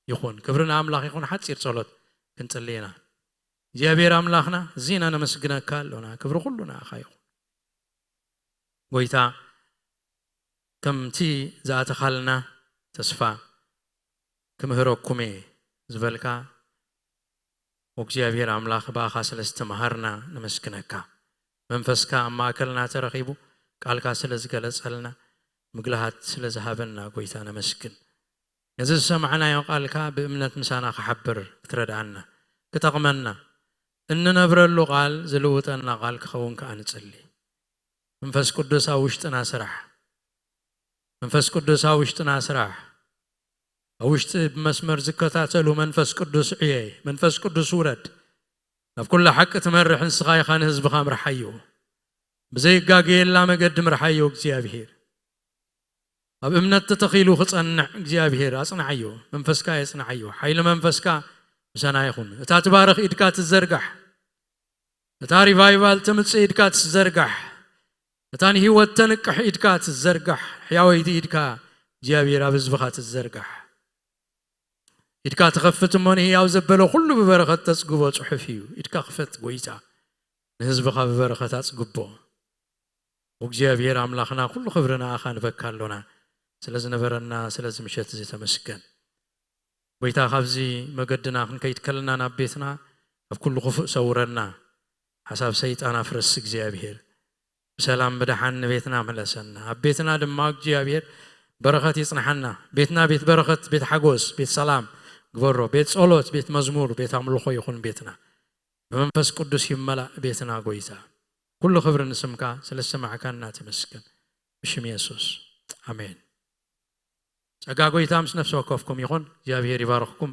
ይኹን። ክብሪ ንኣምላኽ ይኹን። ሓጺር ጸሎት። ክንጽሊ ኢና። እግዚኣብሔር ኣምላኽና፣ እዚና ነመስግነካ ኣሎና። ክብሪ ኩሉ ንኣኻ ይኹን። ጎይታ፣ ከምቲ ዝኣተኻልና ተስፋ ክምህረኩም እየ ዝበልካ፣ እግዚኣብሔር ኣምላኽ፣ ብኣኻ ስለ ዝተምሃርና ነመስግነካ። መንፈስካ ኣብ ማእከልና ተረኺቡ፣ ቃልካ ስለ ዝገለጸልና፣ ምግልሃት ስለ ዝሃበና፣ ጎይታ፣ ነመስግን። ነዚ ዝሰማዕናዮ ቃልካ ብእምነት ምሳና ክሓብር ክትረድኣና፣ ክጠቕመና፣ እንነብረሉ ቃል ዝልውጠና ቃል ክኸውን ከኣ ንጽሊ። መንፈስ ቅዱስ ኣብ ውሽጥና ስራሕ። መንፈስ ቅዱስ ኣብ ውሽጥና ስራሕ። ኣብ ውሽጢ ብመስመር ዝከታተሉ መንፈስ ቅዱስ ዕየ። መንፈስ ቅዱስ ውረድ። ናብ ኩሉ ሓቂ ትመርሕ ንስኻ ኢኻ፣ ንህዝብኻ ምርሓዮ። ብዘይጋገየላ መገዲ ምርሓዮ እግዚኣብሔር። ኣብ እምነት ተተኺሉ ክጸንዕ እግዚኣብሔር ኣጽንዓዮ። መንፈስካ የጽንዓዮ። ሓይሊ መንፈስካ ምሳና ይኹን። እታ ትባርኽ ኢድካ ትዘርጋሕ። እታ ሪቫይቫል ተምጽእ ኢድካ ትዘርጋሕ። እታ ንህይወት ተንቅሕ ኢድካ ትዘርጋሕ። ሕያወይቲ ኢድካ እግዚኣብሔር ኣብ ህዝብኻ ትዘርጋሕ። ኢድካ ትኸፍት እሞ ንህያው ዘበለ ኩሉ ብበረኸት ተጽግቦ ጽሑፍ እዩ። ኢድካ ክፈት ጎይታ፣ ንህዝብኻ ብበረኸት ኣጽግቦ። እግዚኣብሔር ኣምላኽና፣ ኩሉ ክብሪ ንኣኻ ንበካ ኣሎና። ስለ ዝነበረና፣ ስለዚ ምሸት እዚ ተመስገን። ጎይታ፣ ካብዚ መገድና ክንከይድ ከለና ናብ ቤትና፣ ካብ ኩሉ ክፉእ ሰውረና። ሓሳብ ሰይጣን ኣፍርስ እግዚኣብሔር። ብሰላም ብደሓን ንቤትና ምለሰና። ኣብ ቤትና ድማ እግዚኣብሔር በረኸት ይጽንሓና። ቤትና ቤት በረኸት፣ ቤት ሓጎስ፣ ቤት ሰላም ግበሮ። ቤት ጸሎት፣ ቤት መዝሙር፣ ቤት ኣምልኾ ይኹን ቤትና። ብመንፈስ ቅዱስ ይመላእ ቤትና ጎይታ። ኩሉ ክብሪ ንስምካ፣ ስለ ዝሰማዕካና ተመስገን። ብሽም የሱስ፣ ኣሜን። ጸጋ ጎይታ ምስ ነፍሲ ወከፍኩም ይኹን። እግዚኣብሔር ይባርኽኩም።